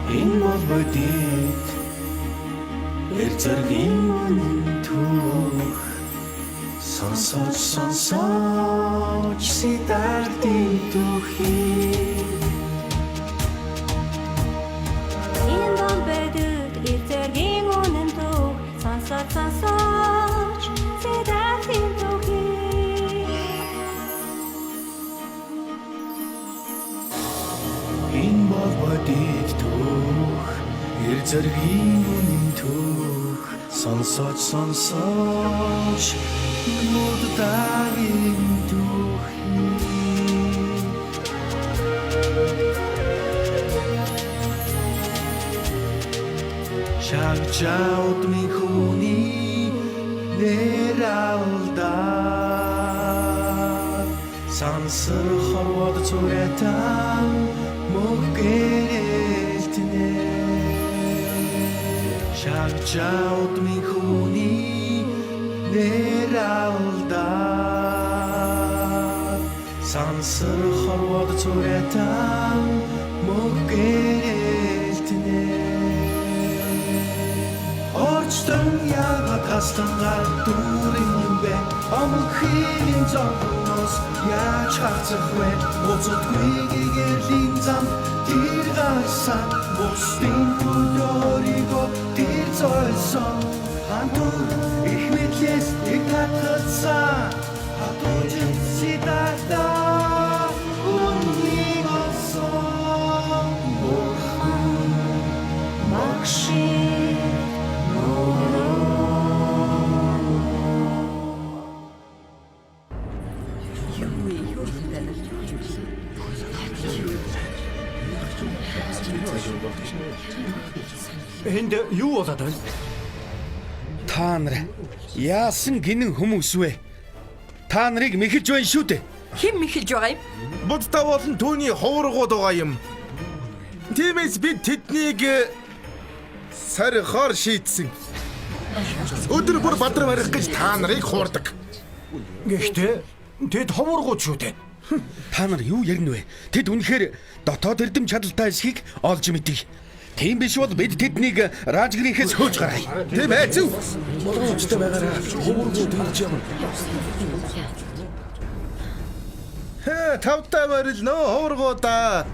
Энэ бол бодит эр зэргийн үнэн түүх. Сонсооч, сонсооч Сидартын түүхий. Энэ бол бодит эр зэргийн үнэн түүх. Сонсооч, сонсооч Сидартын түүхий. Энэ бол бодит түүх, эр зэргийн үнэн түүх. Сонсооч, сонсооч Буддагийн түүхий. Шагжаудмын хүний нэр алдаад, сансар хорвоод цугатан мөх гэрэлтнэ. Шагжаудмын хүний нэр алдаад, сансар хорвоод цугатан мөх гэрэлтнэ. Орчтон яагаад хаслангаар дүүрэн юм бэ? Омог-хийн зовлоноос яаж хацах вэ? Буцадгүй гэрлийн зам тэр гарсан, бусдын төлөөрийгөө тэр зойсон. Хантур их мэдлээс их татгацсан, хатууж Сидата үннийг олсон. Бурхан Багшид. Энд юу болоод байна? Та нар яасан гинэн хүмүүс вэ? Та нарыг мэхэлж байна шүү дээ. Хэн мэхэлж байгаа юм? Будда болон түүний ховрогууд байгаа юм. Тиймээс бид тэднийг сорихоор шийдсэн. Өдөр бүр бадар барих гэж та нарыг хуурдаг. Гэхдээ тэд ховрогууд шүү дээ. Та нар юу ярина вэ? Тэд үнэхээр дотоод эрдэм чадалтай эсхийг олж мэдье. Тийм биш бол бид тэднийг Ражгрийнхээс хөөж гаргая. Тийм ээ, зөв. Болгоомжтой байгаараа, ховрогууд ирж явна. Хэ, тавтай морилноо ховрогуудаа.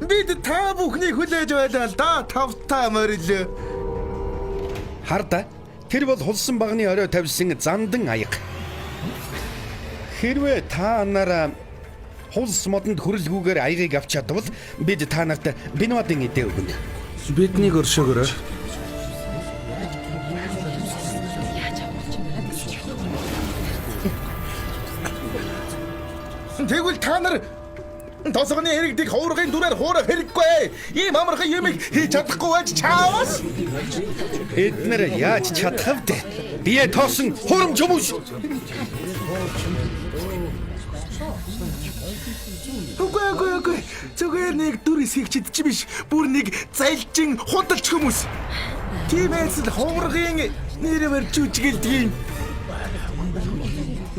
Бид та бүхнийг хүлээж байлаа л да, тавтай морил. Харда, тэр бол хулсан багны орой тавьсан зандан аяга. Хэрвээ та нар хулс модонд хүрэлгүүгээр аягийг авч чадвал бид та нарт Бинвадын эдээ өгнө. Биднийг өршөөгөөрэй. Тэгвэл та нар тосгоны иргэдийг ховрогын дүрээр хуурах хэрэггүй. Ийм амархан юмыг хийж чадахгүй байж чаавас. Эднэр яаж чадах вэ? Бие тоосон хурамч хүмүүс. Үгүй, үгүй, үгүй. Зүгээр нэг дүр эсхийгчд чи биш. Бүр нэг залжин худалч хүмүүс. Тиймээс л ховрогын нэрээр жүжигэлдэг юм.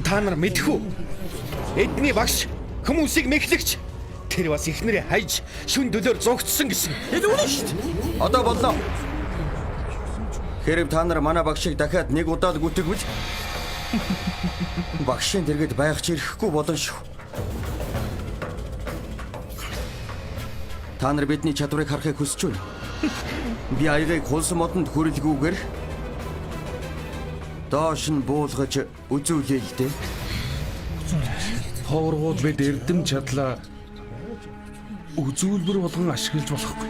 Та нар мэдэх үү? Эдний багш хүмүүсийг мэхлэгч. Тэр бас эхнэрээ хайж шүн дөлөөр зугтсан гэсэн. Энэ үнэн шүү дээ. Одоо боллоо. Хэрв та нар манай багшийг дахиад нэг удаа л гүтгвэл багшийн дэргэд байх ч ирэхгүй болно шүү. Та нар бидний чадварыг харахыг хүсэж байна. Би аягийг хулс модонд хүрэлгүүгээр доош нь буулгаж үзүүлээ л дээ. Ховрогууд бид эрдэм чадлаа үзүүлбэр болгон ашиглаж болохгүй.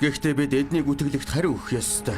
Гэхдээ бид эднийг үтгэлэгт хариу өгөх ёстой.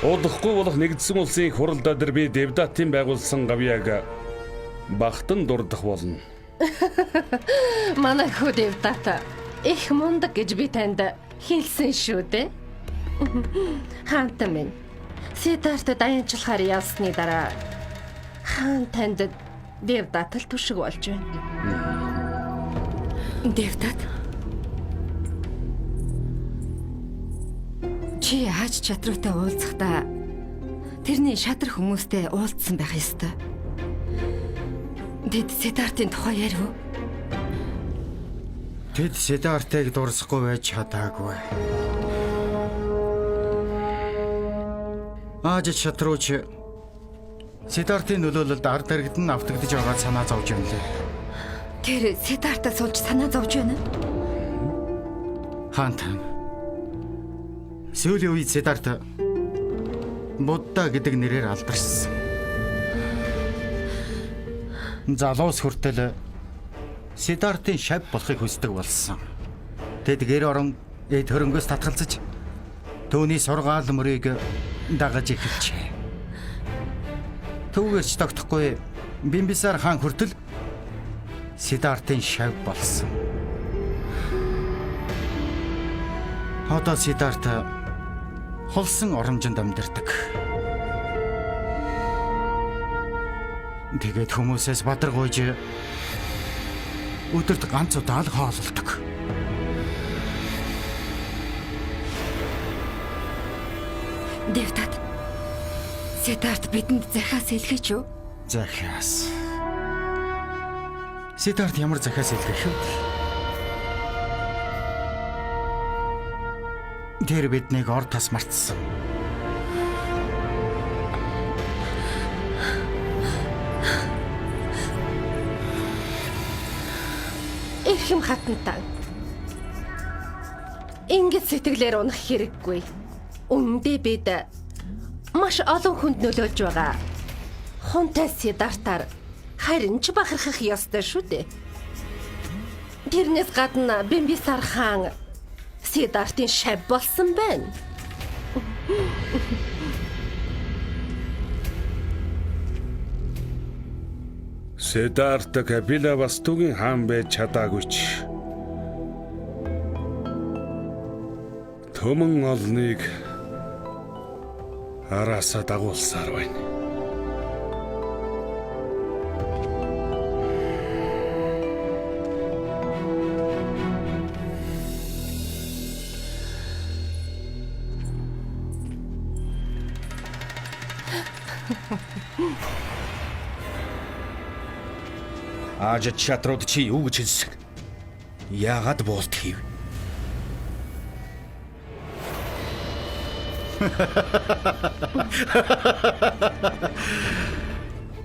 Удахгүй болох нэгдсэн улсын их хуралдаа дээр би Девдатын байгуулсан гавьяаг багтан дурдах болно. Манай хүү Девдат их мундаг гэж би танд хэлсэн шүү дээ. Хаанта минь. Сиддарт даянчлахаар явсны дараа хаан танд Девдат л түшиг болж байна. Девдат. Чи Аж Чатрутай уулзахдаа тэрний шадар хүмүүстэй уулзсан байх ёстой. Тэд Сиддартын тухай ярив уу? Тэд Сиддартыг дурсахгүй байж чадаагүй. Аж Чатруч Сиддартын нөлөөлөлд ард иргэд нь автагдаж байгаа санаа зовж юм лээ. Тэр Сиддартаа суулж санаа зовж байна уу? Хаан тань. Сүүлийн үед Сиддарт Будда гэдэг нэрээр алдаршсан. Залуус хүртэл Сиддартын шав болохыг хүсдэг болсон. Тэд гэр орон эд хөрөнгөөс татгалзаж түүний сургаал мөрийг дагаж эхэлжээ. Түүгээрч тогтохгүй Бимбисар хаан хүртэл Сиддартын шав болсон. Одоо Сиддарт холсон оромжинд амьдардаг. Тэгээд хүмүүсээс бадар гуйж өдөрт ганц удаа л хоололдог. Девдат. Сиддарт бидэнд захиас илгээч үү? Захиас. Сиддарт ямар захиас илгээх вэ? Тэр биднийг ор тас мартсан. Эрхэм хатантаа. Ингэж сэтгэлээр унах хэрэггүй. Үнэндээ бид маш олон хүнд нөлөөлж байгаа. Хунтай Сиддартаар харин ч бахархах ёстой шүү дээ. Тэрнээс гадна Бимбисар хаан Сиддартын шав болсон байна. Сиддарт Капила Вастугийн хаан байж чадаагүй ч төмөн олныг араасаа дагуулсаар байна. Аж Чатруд чи юу гэж хэлсэн? Яагаад буулт хийв?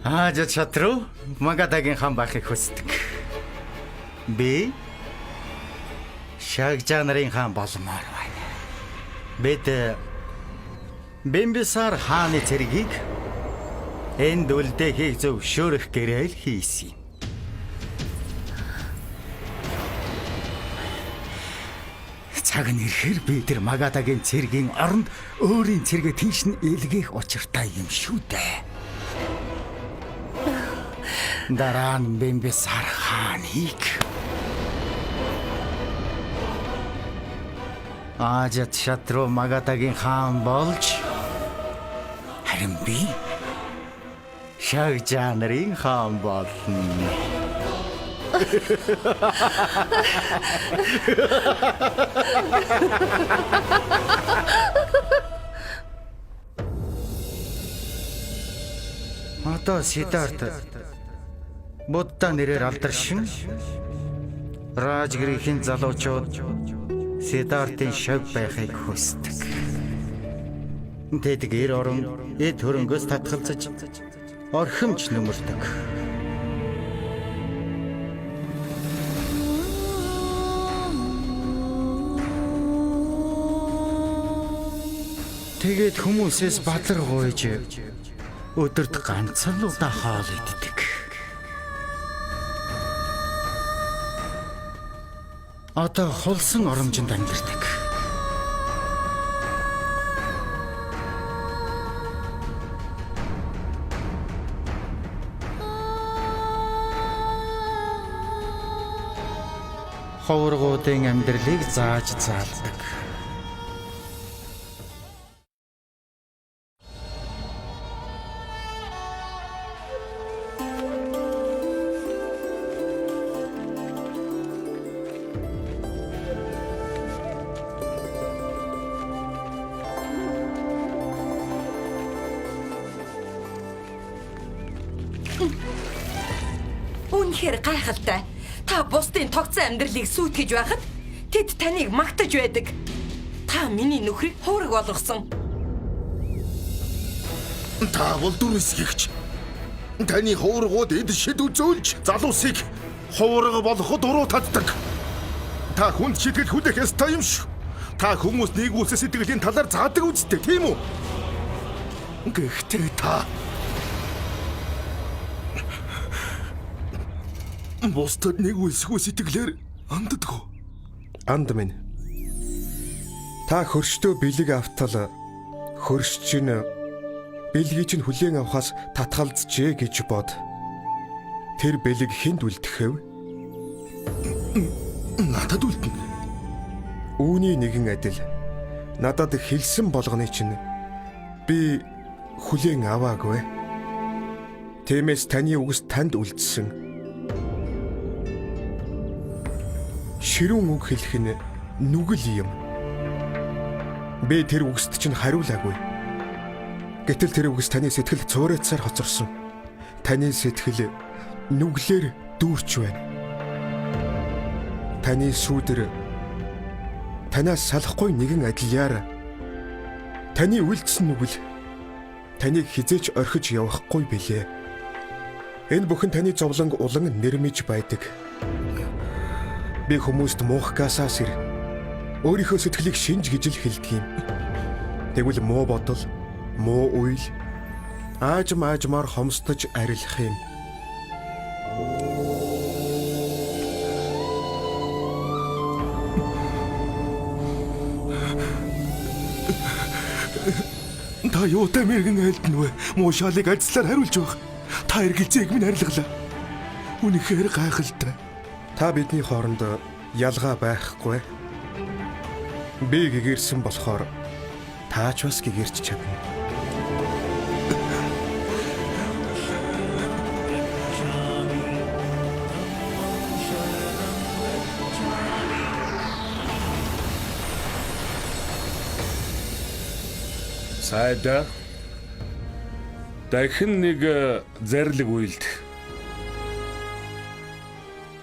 Аж Чатру Магадагийн хан байхыг хүсдэг. Би Шагжаа нарын хаан болмоор байна. Бид Бимбисар хааны цэргийг энд үлдээхийг зөвшөөрөх гэрээл хийсэн юм. Цаг нь ирэхээр би тэр Магадагийн цэргийн оронд өөрийн цэргээ тийш нь илгээх учиртай юм шүү дээ. Дараа нь Бимбисар хааныг Ажат Шатру Магадагийн хаан болж харин би Шагжаа нарын хаан болно. Одоо Сиддарт Будда нэрээр алдаршин Ражгирийн залуучууд Сиддартын шав байхыг хүсдэг. Тэд гэр орон эд хөрөнгөөс татгалзаж орхимж нөмөрдөг. Тэгээд хүмүүсээс бадар гуйж өдөрт ганц л удаа хоол иддэг. Одоо хулсан оромжинд амьдардаг. Ховргуудын амьдралыг зааж заалдаг. Үнэхээр гайхалтай. Та бусдын тогтсон амьдралыг сүйтгэж байхад тэд таныг магтаж байдаг. Та миний нөхрийг хуураг болгосон. Та бол дүрсгэгч. Таны хуургууд эд шид үзүүлж залуусыг хуурга болоход уруу татдаг. Та хүнд шитгэл хүлээх ёстой юм шүү. Та хүмүүс нэгүсэл сэтгэлийн талаар заадаг үсттэй, тийм үү? Гэхдээ та бусдад нэгүсгүй сэтгэлээр анддаггүй. Анд минь. Та хөрштөө бэлэг автал хөрш чинь бэлгийг чинь хүлээн авахаас татгалзжээ гэж бод. Тэр бэлэг хүнд үлдэх вэ? Надад үлдэнэ. Үүний нэгэн адил надад хэлсэн болгоны чинь би хүлээн аваагүй. Тиймээс таны үгс танд үлдсэн. Ширүүн үг хэлэх нь нүгэл юм. Би тэр үгст чинь хариулаагүй. Гэтэл тэр үгс таны сэтгэлд цуурайцаар хоцорсон. Таны сэтгэл нүглээр дүүрч байна. Таны сүүдэр танаас салахгүй нэгэн адиляар таны үлдсэн нүгэл таныг хизээч орхиж явахгүй билээ. Энэ бүхэн таны зовлон улан нэрмэж байдаг. Би хүмүүст муухгасаас ир өөрийнхөө сэтгэлийг шинж гэж л хэлдэг юм. Тэгвэл муу бодол, муу үйл аажим аажмаар хомсдож арилах юм. Та юутай мэрэгэн айлдна вэ? Муу шалыг ажиллаар хариулж байх. Та эргэлзээг минь арилгалаа. Үнэхээр гайхалтай. Та бидний хооронд ялгаа байхгүй. Би гэгэрсэн болохоор та ч бас гэгэрч чадна. Сайда дахин нэг зарлиг уйлд.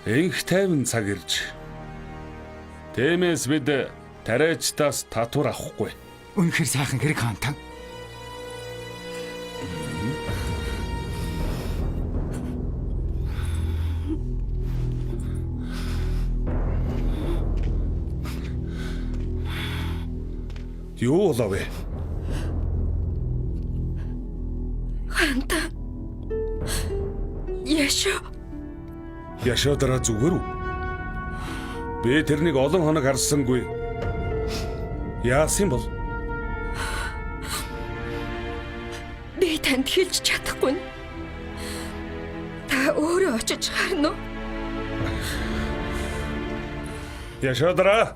Энх тайван цаг ирж. Тиймээс бид тариачдаас татвар авахгүй. Үнэхээр сайхан хэрэг хаантан. Юу болов вэ? Ханта. Яшо. Яшодара зүгээр үү? Би тэрнийг олон хоног харсангүй. Яасан бол? Би танд хэлж чадахгүй. Та өөрөө очиж харна уу? Яшодара.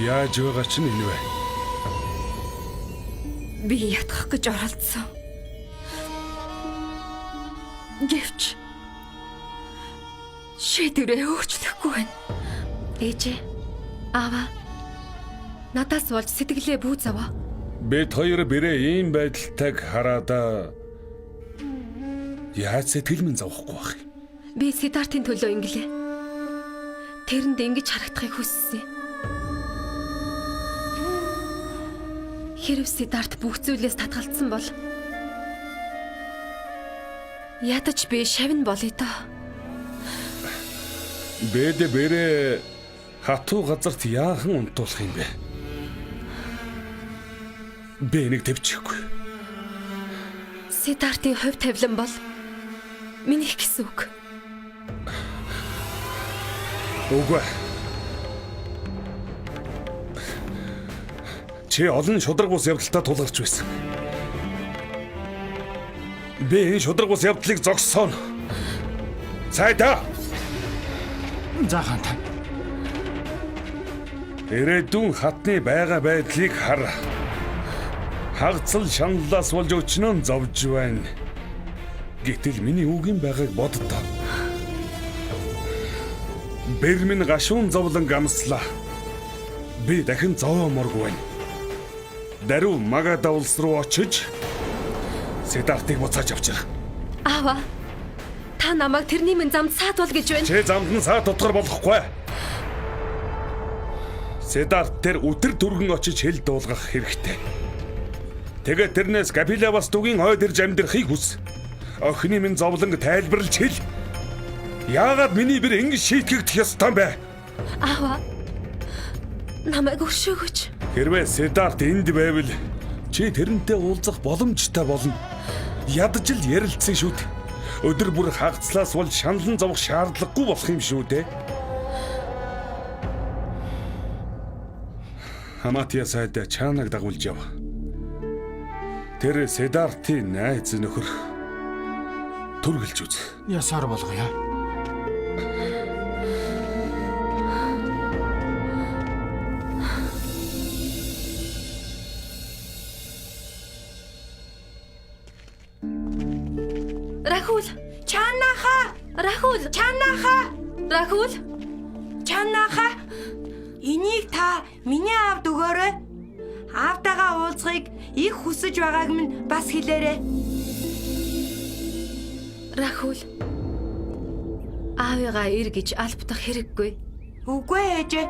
Яаж байгаа чинь энэ вэ? Би ятгах гэж оролдсон. Гэвч шийдвэрээ өөрчлөхгүй байна. Ээжээ. Аава. Надаас болж сэтгэлээ бүү зовоо. Бид хоёр бэрээ ийм байдалтайг хараад яаж сэтгэл минь зовхгүй байх юм? Би Сидартын төлөө инглээ. Тэрэнд ингэж харагдахыг хүссэн. Хэрв Сидарт бүх зүйлээс татгалцсан бол ядаж би шавн болъё доо. Бэдэ бэрэ хатуу газарт яахан унтуулах юм бэ? Би энийг тэвчихгүй. Сидартын хувь тавилан бол минийх гэсэн үг. Үгүй. Чи олон шударга бус явдалтай тулгарч байсан. Би энэ шударга бус явдлыг зогсооно. Сайда. За хаантай. Ирээдүйн хатны байгаа байдлыг хар. Хагцал шаналлаас болж өчнөн зовж байна. Гэтэл миний үгийн байгааг боддоо. Бэр минь гашуун зовлон гамслаа. Би дахин зовооморгүй байна. Даруй Магада улс руу очиж Сидартыг буцааж авчир. Аава. Та намайг тэрний минь замд саадвал гэж байна. Чи замд нь саад утгар болохгүй. Сидарт тэр өтөр түргэн очиж хэл дуулгах хэрэгтэй. Тэгээд тэрнээс Капилавас дүгийн хойд ирж амьдрахыг хүс. Охины минь зовлонг тайлбарлаж хэл. Яагаад миний бэр ингэж шийтгэгдэх ёстой юм бэ? Аава. Намайг өршөөгөөч. Хэрвээ Сидарт энд байвал чи тэрнтэй уулзах боломжтой болно. Ядаж л ярилцсан шүү дээ. Өдөр бүр хагацлаас бол шаналн зовох шаардлагагүй болох юм шүү дээ. Хаматия сайд чаанаг дагуулж яв. Тэр Сидартын найз нөхөр түргэлж үз. Ясаар болгоё. Рахул, Чанаха! Рахул, Чанаха! Рахул. Чанаха! Энийг та миний аавд өгөөрэй. Аавтайгаа уулзахыг их хүсэж байгааг минь бас хэлээрэй. Рахул. Аавыгаа ир гэж албадах хэрэггүй. Үгүй ээжээ.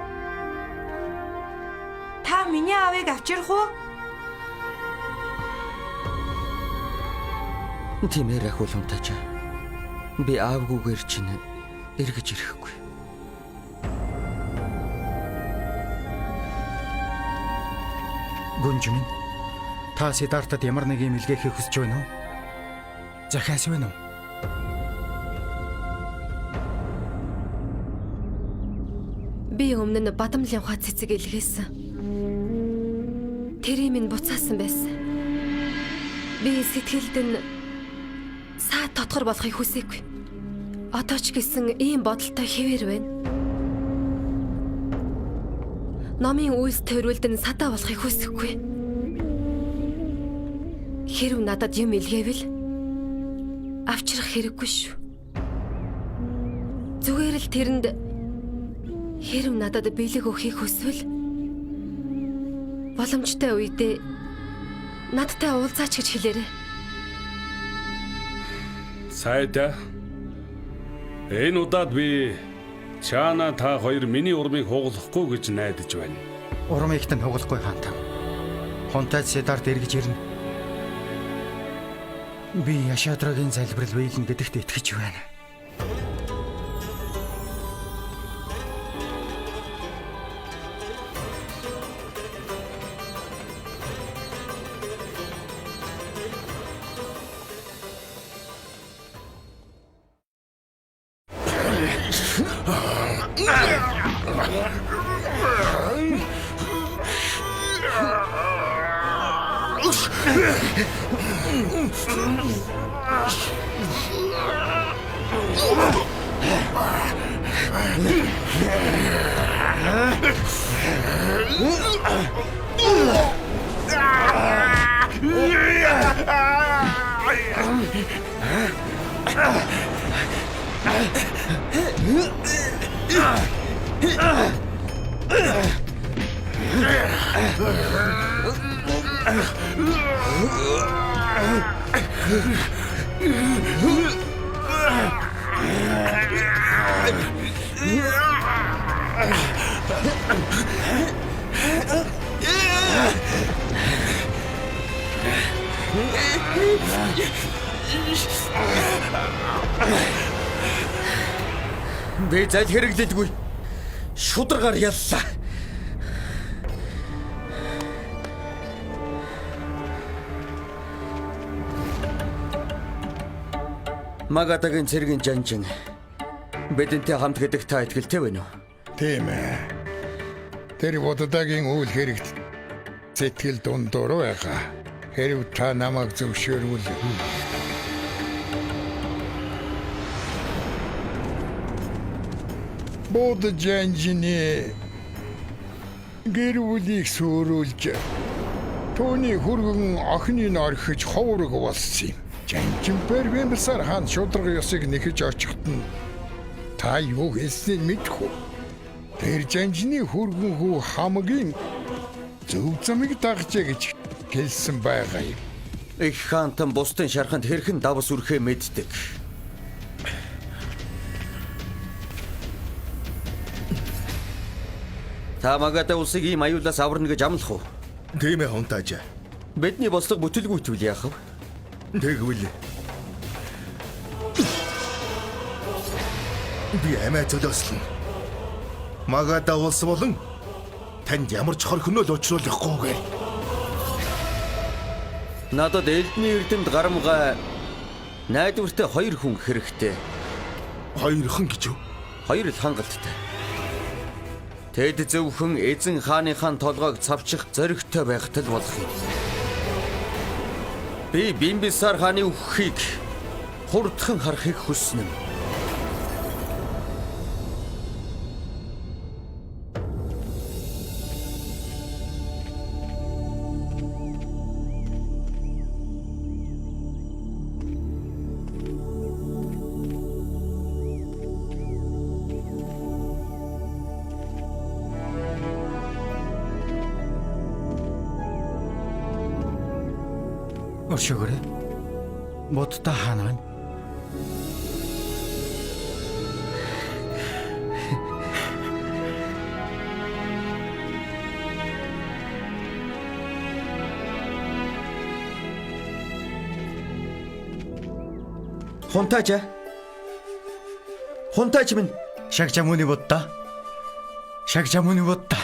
Та миний аавыг авчрах уу? Тийм ээ Рахул унтаачаа. Би аавгүйгээр чинь эргэж ирэхгүй. Гүнж минь. Та Сидартад ямар нэг юм илгээхийг хүсэж байна уу? Захиас байна уу? Би өмнө нь Бадамлын ухаа цэцэг илгээсэн. Тэрийг минь буцаасан байсан. Би сэтгэлд нь саад тодгор болохыг хүсээгүй. Одоо ч гэсэн ийм бодолтой хэвээр байна. Номын үйлс төрүүлд нь садаа болохыг хүсэхгүй. Хэрв надад юм илгээвэл авчрах хэрэггүй шүү. Зүгээр л тэрэнд хэрв надад бэлэг өгөхийг хүсвэл боломжтой үедээ надтай уулзаач гэж хэлээрэй. Сайда. Энэ удаад би чаана та хоёр миний урмыг хугалахгүй гэж найдаж байна. Урмыг тань хугалахгүй хаантаа. Хунтайд Сидарт эргэж ирнэ. Би Яшадрагийн залбирал биелнэ гэдэгт итгэж байна. Би зал хэрэглэдэггүй. Шударгаар яллаа. Магадагийн цэргийн жанжин бидэнтэй хамт гэдэг та итгэлтэй байна уу? Тийм ээ. Тэр Буддагийн үйл хэрэгт сэтгэл дундуур байгаа. Хэрв та намайг зөвшөөрвөл Будда жанжины гэр бүлийг сүрүүлж түүний хүргэн охиныг орхиж ховрог болсон юм. Жанжин Бимбисар хаан шударга ёсыг нэхэж очиход нь та юу хэлснийг мэдэх үү? Тэр жанжины хүргэн хүү хамгийн зөв замыг дагажээ гэж хэлсэн байгаа юм. Их хаантан бусдын шарханд хэрхэн давс үрхээ мэддэг. Та Магада улсыг ийм аюулаас аварна гэж амлах уу? Тийм ээ, хунтааж. Бидний бослого бүтэлгүйтвэл яах вэ? Тэгвэл би амиа золиослоно. Магада улс болон танд ямар ч хор хөнөөл учруулахгүйгээр. Надад элдний эрдэмт гарамгай найдвартай хоёр хүн хэрэгтэй. Хоёрхан гэж юу? Хоёр л хангалттай. Тэд зөвхөн эзэн хааныхаа толгойг цавчих зоригтой байхад л болох юм. Би Бимбисар хааны үхэхийг хурдхан харахыг хүснэ. Өршөөгөөрэй. Будда хаана байна? Хунтаач. Хунтаач минь. Шагжамүний Будда. Шагжамүний Будда.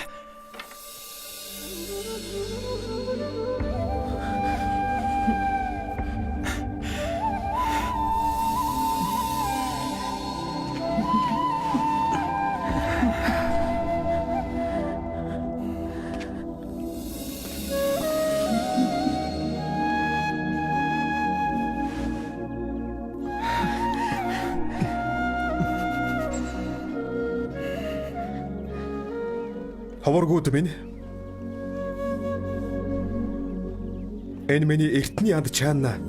Ховоргууд минь. Энэ миний эртний анд чаана.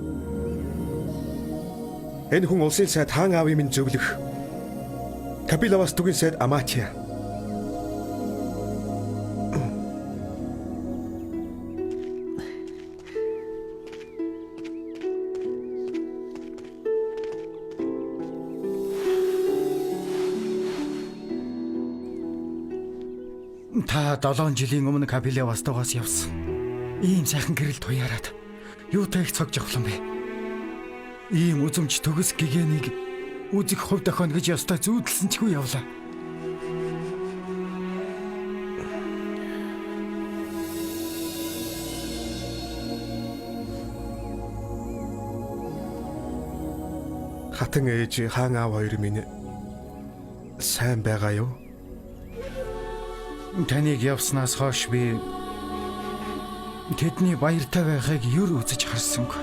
Энэ хүн улсын сайд хаан аавын минь зөвлөх. Капилавас түгийн сайд Аматия. Та 7 жилийн өмнө Капилавастугаас явсан. Ийм сайхан гэрэл туяарад юутай их цог жавхлан бэ? Ийм үзэмж төгс гэгэнийг үзэх хувь дохино гэж ёстой зүүдэлсэн чгүй явлаа. Хатан ээж хаан аав хоёр минь сайн байгаа юу? Таныг явснаас хойш би тэдний баяртай байхыг юр үзэж харсангүй.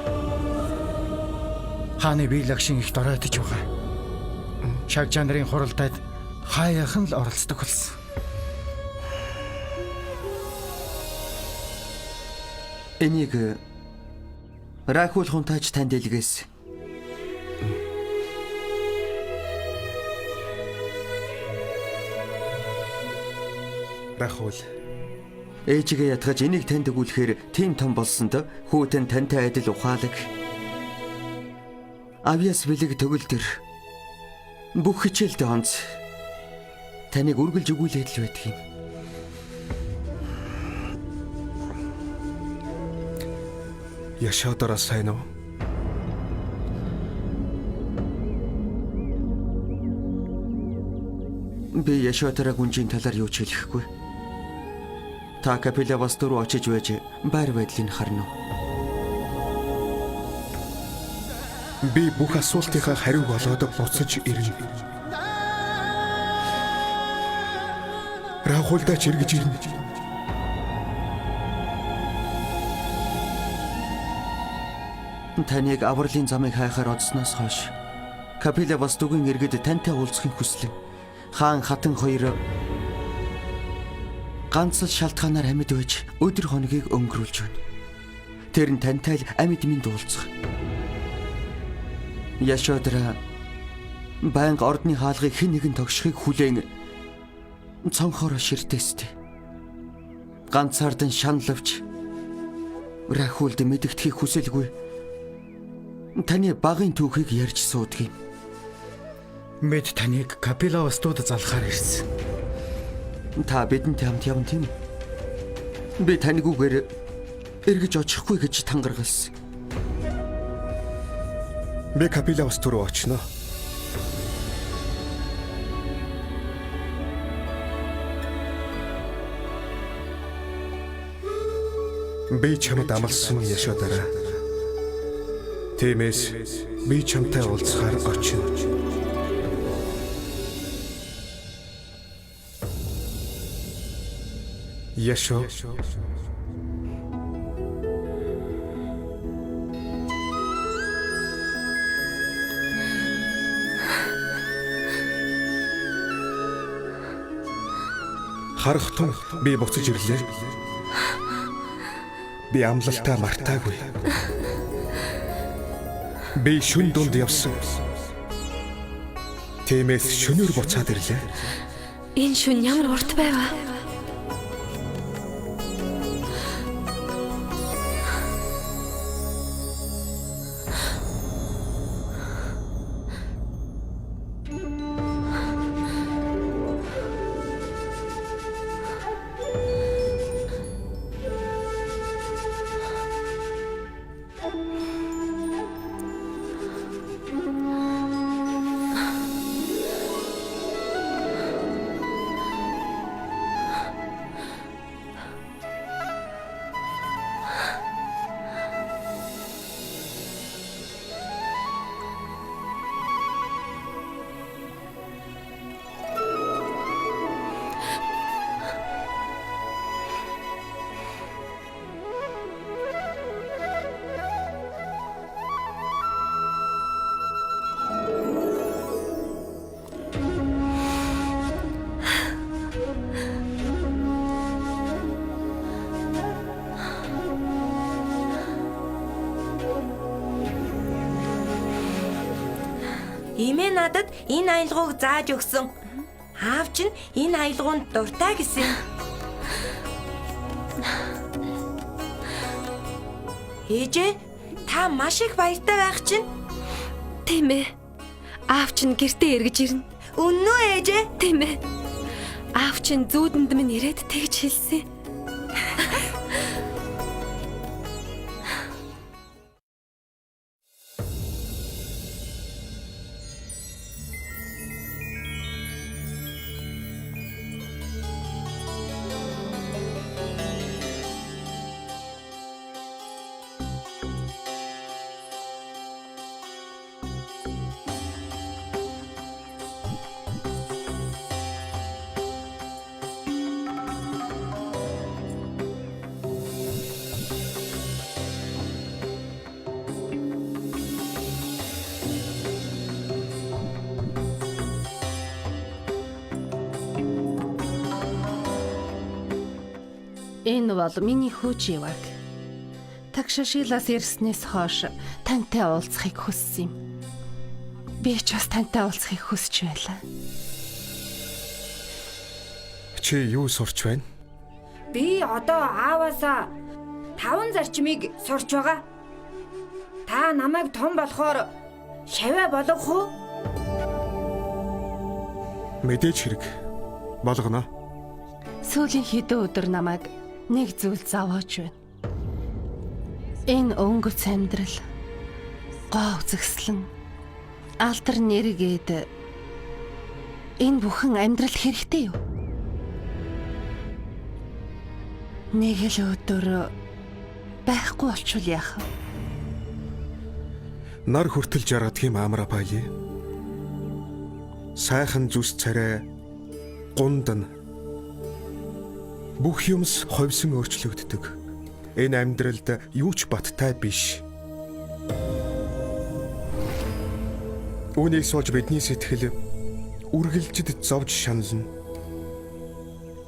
Хааны биелагшин их доройтож байгаа. Шагжаа нарын хуралдаад хаяахан л оролцдог болсон. Энийг Рахул хунтаач танд илгээсэн. Рахул. Ээжигээ ятгаж энийг танд өгүүлэхээр тийм том болсонд хүүтэн тантай адил ухаалаг. Авьяас бэлэг төгөлдөр бүх хичээлдээ онц. Таныг үргэлж өгүүлээд л байдаг юм. Яшодора сайн уу? Би Яшотара гүнжийн талаар юу ч хэлэхгүй. Та Капилавасту руу очиж байж байр байдлыг харна уу? Би бүх асуултынхаа хариуг олоод буцаж ирнэ. Рахулдаач эргэж ирнэ. Таныг авралын замыг хайхаар одсноос хойш Капилавастугийн иргэд тантай уулзахыг хүслээ. Хаан хатан хоёр ганц л шалтгаанаар амьд байж өдөр хоногийг өнгөрүүлж байна. Тэр нь тантай л амьд минь уулзах. Яшодра байнга ордны хаалгыг хэн нэгэн тогшихыг хүлээн цонхороо ширтээстэй. Ганцаардан шаналвч Рахулд мэдэгдэхийг хүсэлгүй таны багын түүхийг ярьж суудаг юм. Бид таныг Капилавастууд залхаар ирсэн. Та бидэнтэй хамт явна тийм үү? Би таньгүйгээр эргэж очихгүй гэж тангаргалсан. Би Капилавасту руу очино. Би чамд амласан Яшодара. Тиймээс би чамтай уулзахаар очино. Яшо. Харахтун би буцаж ирлээ. Би амлалтаа мартаагүй. Би шүн дунд явсан. Тиймээс шөнөөр буцаад ирлээ. Энэ шүн ямар урт байваа? Эмээ надад энэ аялгауг зааж өгсөн. Аав чинь энэ аялгаунд дуртай гэсэн. Ээжээ, та маш их баяртай байх чинь. Тийм ээ. Аав чинь гэртээ эргэж ирнэ. Үнэн үү ээжээ? Тийм ээ. Аав чинь зүүдэнд минь ирээд тэгж хэлсэн. Энэ бол миний хүү Живаг. Такшашилаас ирснээс хойш тантай уулзахыг хүссэн юм. Би ч бас тантай уулзахыг хүсэж байлаа. Чи юу сурч байна? Би одоо ааваасаа 5 зарчмыг сурч байгаа. Та намайг том болохоор шавиа болгох уу? Мэдээж хэрэг. Болгоно. Сүүлийн хэдэн өдөр намайг нэг зүйл зовоож байна. Энэ өнгөц амьдрал, гоо үзэсгэлэн, алдар нэргээд Энэ бүхэн амьдрал хэрэгтэй юу? Нэг л өдөр байхгүй болчвол яах вэ? Нар хүртэл жаргадаг юм Амрапали. Сайхан зүс царай гундана. Бүх юмс ховсон өөрчлөгддөг. Энэ амьдралд юу ч баттай биш. Үүнээс болж бидний сэтгэл үргэлжид зовж шанална.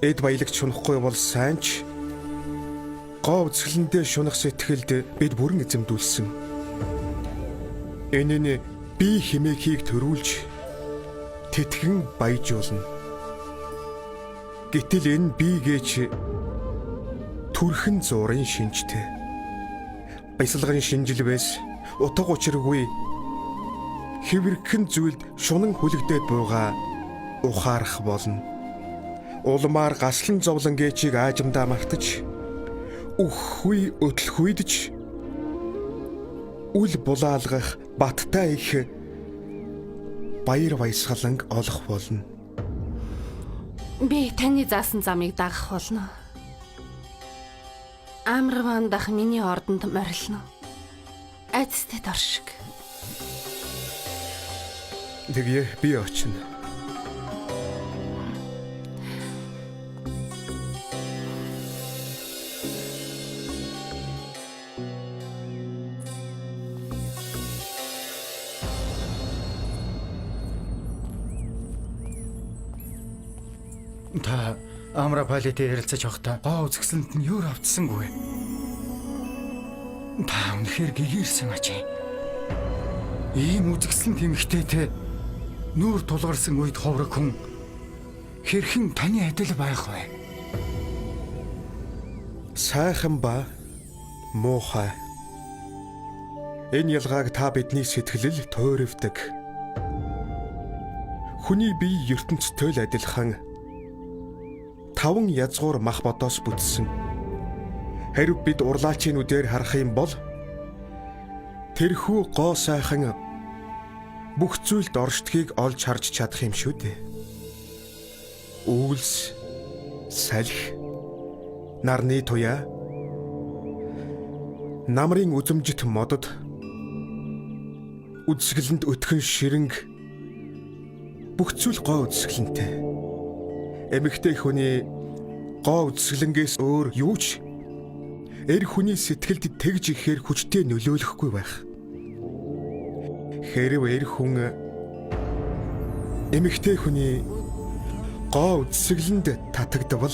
Эд баялагч шунахгүй бол сайн ч гоо үзэсгэлэндээ шунах сэтгэлд бид бүрэн эзэмдүүлсэн. Энэ нь бие химээхийг төрүүлж тэтгэн баяжуулна. Гэтэл энэ биегээч төрхөн зуурын шинжтэй. Баясгалгын шинжилвээс утга учиргүй хэвэрхэн зүйлд шунан хүлэгдээд буйгаа ухаарах болно. Улмаар гаслан зовлон гээчийг аажимдаа мартаж үххүй өтлөхүйдж үл булаалгах баттай их баяр баясгаланг олох болно. Би таны заасан замыг дагах болно. Амарван дах миний ордонд морилно. Айцтай дор шиг. Тэгье би очино. Та Амрапалитэй ярилцаж байхдаа гоо үзэсгэлэнт нь юу автсангүй. Та үнэхээр гэгэрсэн ажээ. Ийм үзэсгэлэнт эмэгтэйтэй нүүр тулгарсан үед ховрог хүн хэрхэн таны адил байх вэ? Сайхан ба муухай. Энэ ялгааг та бидний сэтгэлэл тойрвдаг. Хүний бие ертөнцтэй л адилхан таван язгуур мах бодоос бүтсэн. Харин бид урлаачийн үдээр харах юм бол тэрхүү гоо сайхан бүх зүйлд оршдгийг олж харж чадах юм шүү дээ. Үйлс, салхи, нарны туяа, намрын үзэмжит модод, үзэсгэлэнд өтгөн ширэнг бүх зүйл гоо үзэсгэлэнтэй. Эмэгтэй хүний гоо үзэсгэлэнгээс өөр юу ч эр хүний сэтгэлд тэгж ихээр хүчтэй нөлөөлөхгүй байх. Хэрв эр хүн эмэгтэй хүний гоо үзэсгэлэнд татагдвал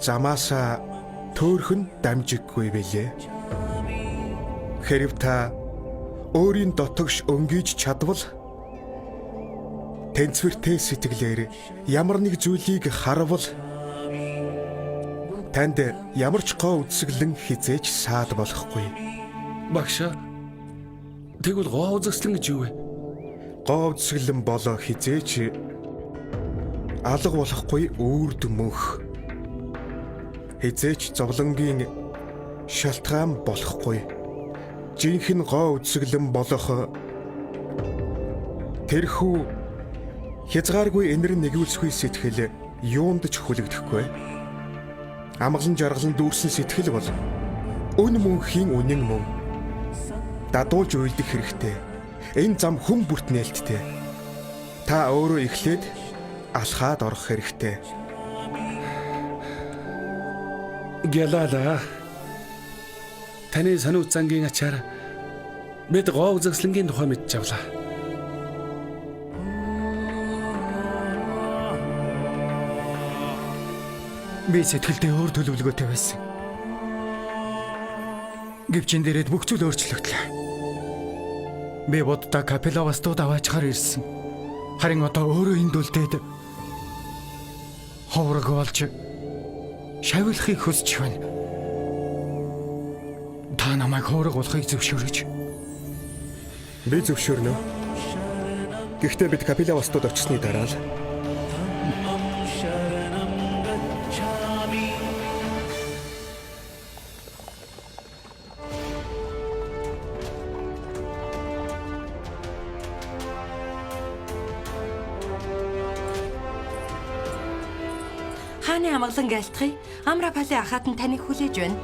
замаасаа төөрхөн дамжиггүй билээ. Хэрв та өөрийн дотогш өнгийж чадвал тэнцвэртэй сэтгэлээр ямар нэг зүйлийг харвал танд ямар ч гоо үзэсгэлэн хизээж саад болохгүй. Багшаа, тэгвэл гоо үзэсгэлэн гэж юу вэ? Гоо үзэсгэлэн бол хизээж алга болохгүй үрд мөнх. Хизээч зовлонгийн шалтгаан болохгүй. Жинхэнэ гоо үзэсгэлэн болох тэрхүү хязгааргүй энэр нэгүүлсгүй сэтгэл юунд ч хүлэгдэхгүй. Амгалан жаргалан дүүрсэн сэтгэл бол өн мөнхийн үнэн мөн. Дадуулж уйлдах хэрэгтэй. Энэ зам хүн бүрт нээлттэй. Та өөрөө эхлээд алхаад орох хэрэгтэй. Гялала. Таны сануу зангийн ачаар бид гоо үзэсгэлэнгийн тухай мэдж авлаа. Би сэтгэлдээ өөр төлөвлөгөөтэй байсан. Гэвч энэ дээрээ бүх зүйл өөрчлөгдлөө. Би буддаа Капилавастууд аваачаар ирсэн. Харин одоо өөрөө энд үлдээд ховрог болж шавилахыг хүсэж байна. Та намайг ховрог болохыг зөвшөөрөж. Би зөвшөөрнө. Гэхдээ бид Капилавастууд очсны дараа л Таны амгалан айлтгая. Амрапали ахаат нь таныг хүлээж байна.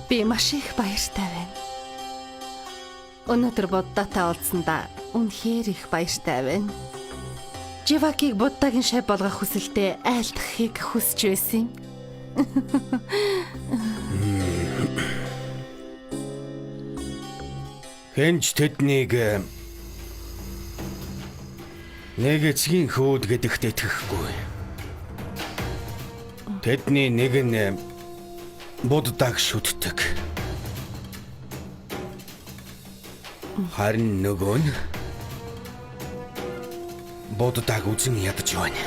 Би маш их баяртай байна. Өнөөдөр Буддатай уулзсандаа үнэхээр их баяртай байна. Живакийг Буддагийн шав болгох хүсэлтэд айлтгахыг хүсэж байсан юм. Хэнч тэднийг нэг эцгийн хүүд гэдэгт итгэхгүй. Тэдний нэг нь Буддаг шүтдэг. Харин нөгөө нь Буддаг үзэн ядаж байна.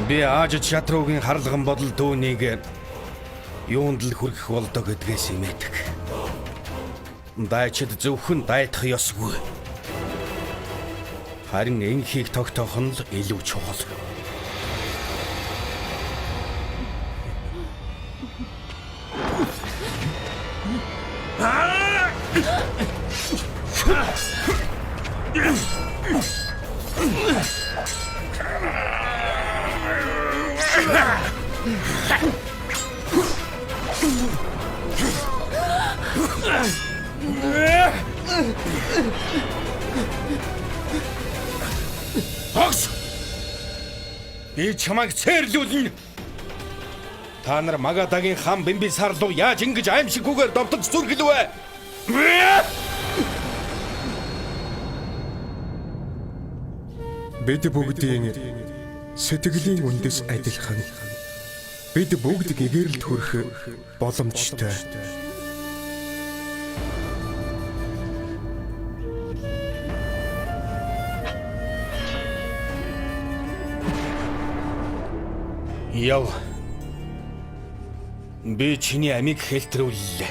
Би Аажид шатругийн харлаган бодол түүнийг юунд л хүргэх болдоо гэдгээс имээдэг. Дайчид зөвхөн дайтах ёсгүй. Харин энхийг тогтоох нь л илүү чухал. Огс! Би чамайг цээрлүүлнэ. Та нар Магадагийн хан Бимбисар руу яаж ингэж аимшиггүйгээр довтож зүрхлэв вэ? Бид бүгдийн сэтгэлийн үндэс адилхан. Бид бүгд гэгэрэлд хүрэх боломжтой. Яв. Би чиний амийг хэлтрүүллээ.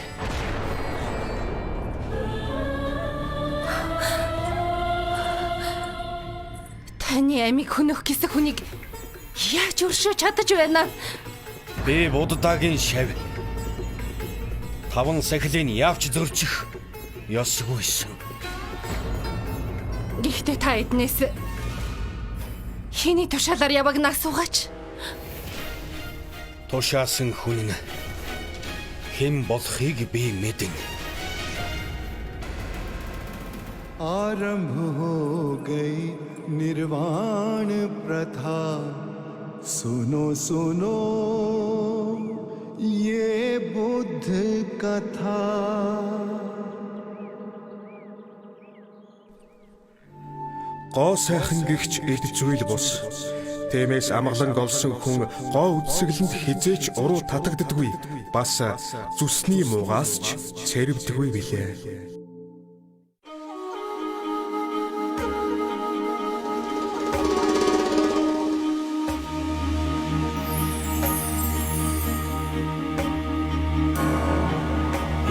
Таны амийг хөнөөх гэсэн хүнийг яаж өршөөж чадаж байна? Би Буддагийн шав. Таван сахилын явч зөрчих ёсгүйсэн. Гэхдээ та эднээс хэний тушаалаар яваг нь асуугаач. Тушаасан хүн нь хэн болохыг би мэднэ. आरंभ हो गई निर्वाण प्रथा सुनो सुनो ये बुद्ध कथा। Гоо сайхан гихч эд зүйл бус. Тиймээс амгаланг олсон хүн гоо үзэсгэлэнд хизээч уруу татагддаггүй. Бас зүсний муугаас ч цэрвдэггүй билээ.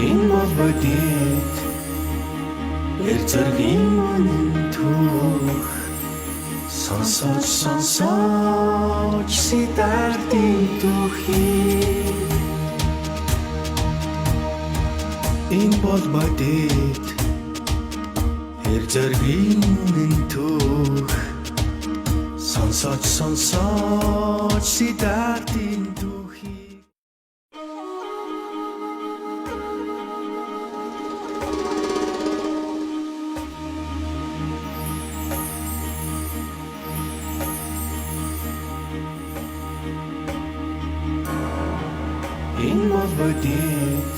Энэ бол бодит эр зэргийн үнэн түүх сонсож сонсож Сиддартын түүхий. Энэ бол бодит эр зэргийн үнэн түүх сонсож сонсож Сиддартын түүхий. Энэ бол бодит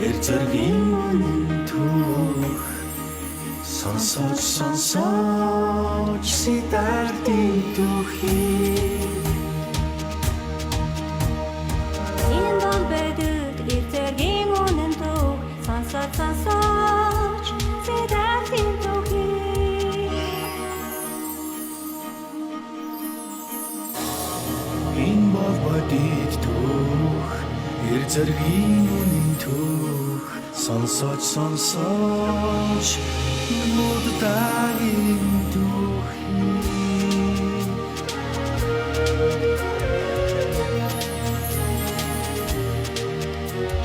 эр зэргийн үнэн түүх сонсож сонсож Сиддартын түүхий. Энэ бол бодит эр зэргийн үнэн түүх сонсож сонсож Сиддартын түүхий. Энэ бол бодит түүх эр зэргийн үнэн түүх сонсож сонсож Буддагийн түүх.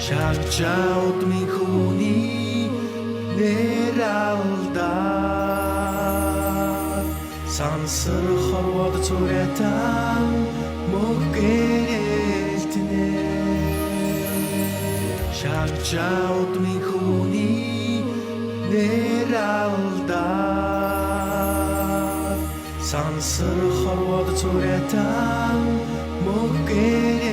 Шагжаа удмын хүний нэр алдаа. Сансар хорвоод цуриатан мөггэрэлтнэ. Шагжаа удмын хүний нэр алдаа. Сансар хорвоод цуриатан мөггэрэлтнэ.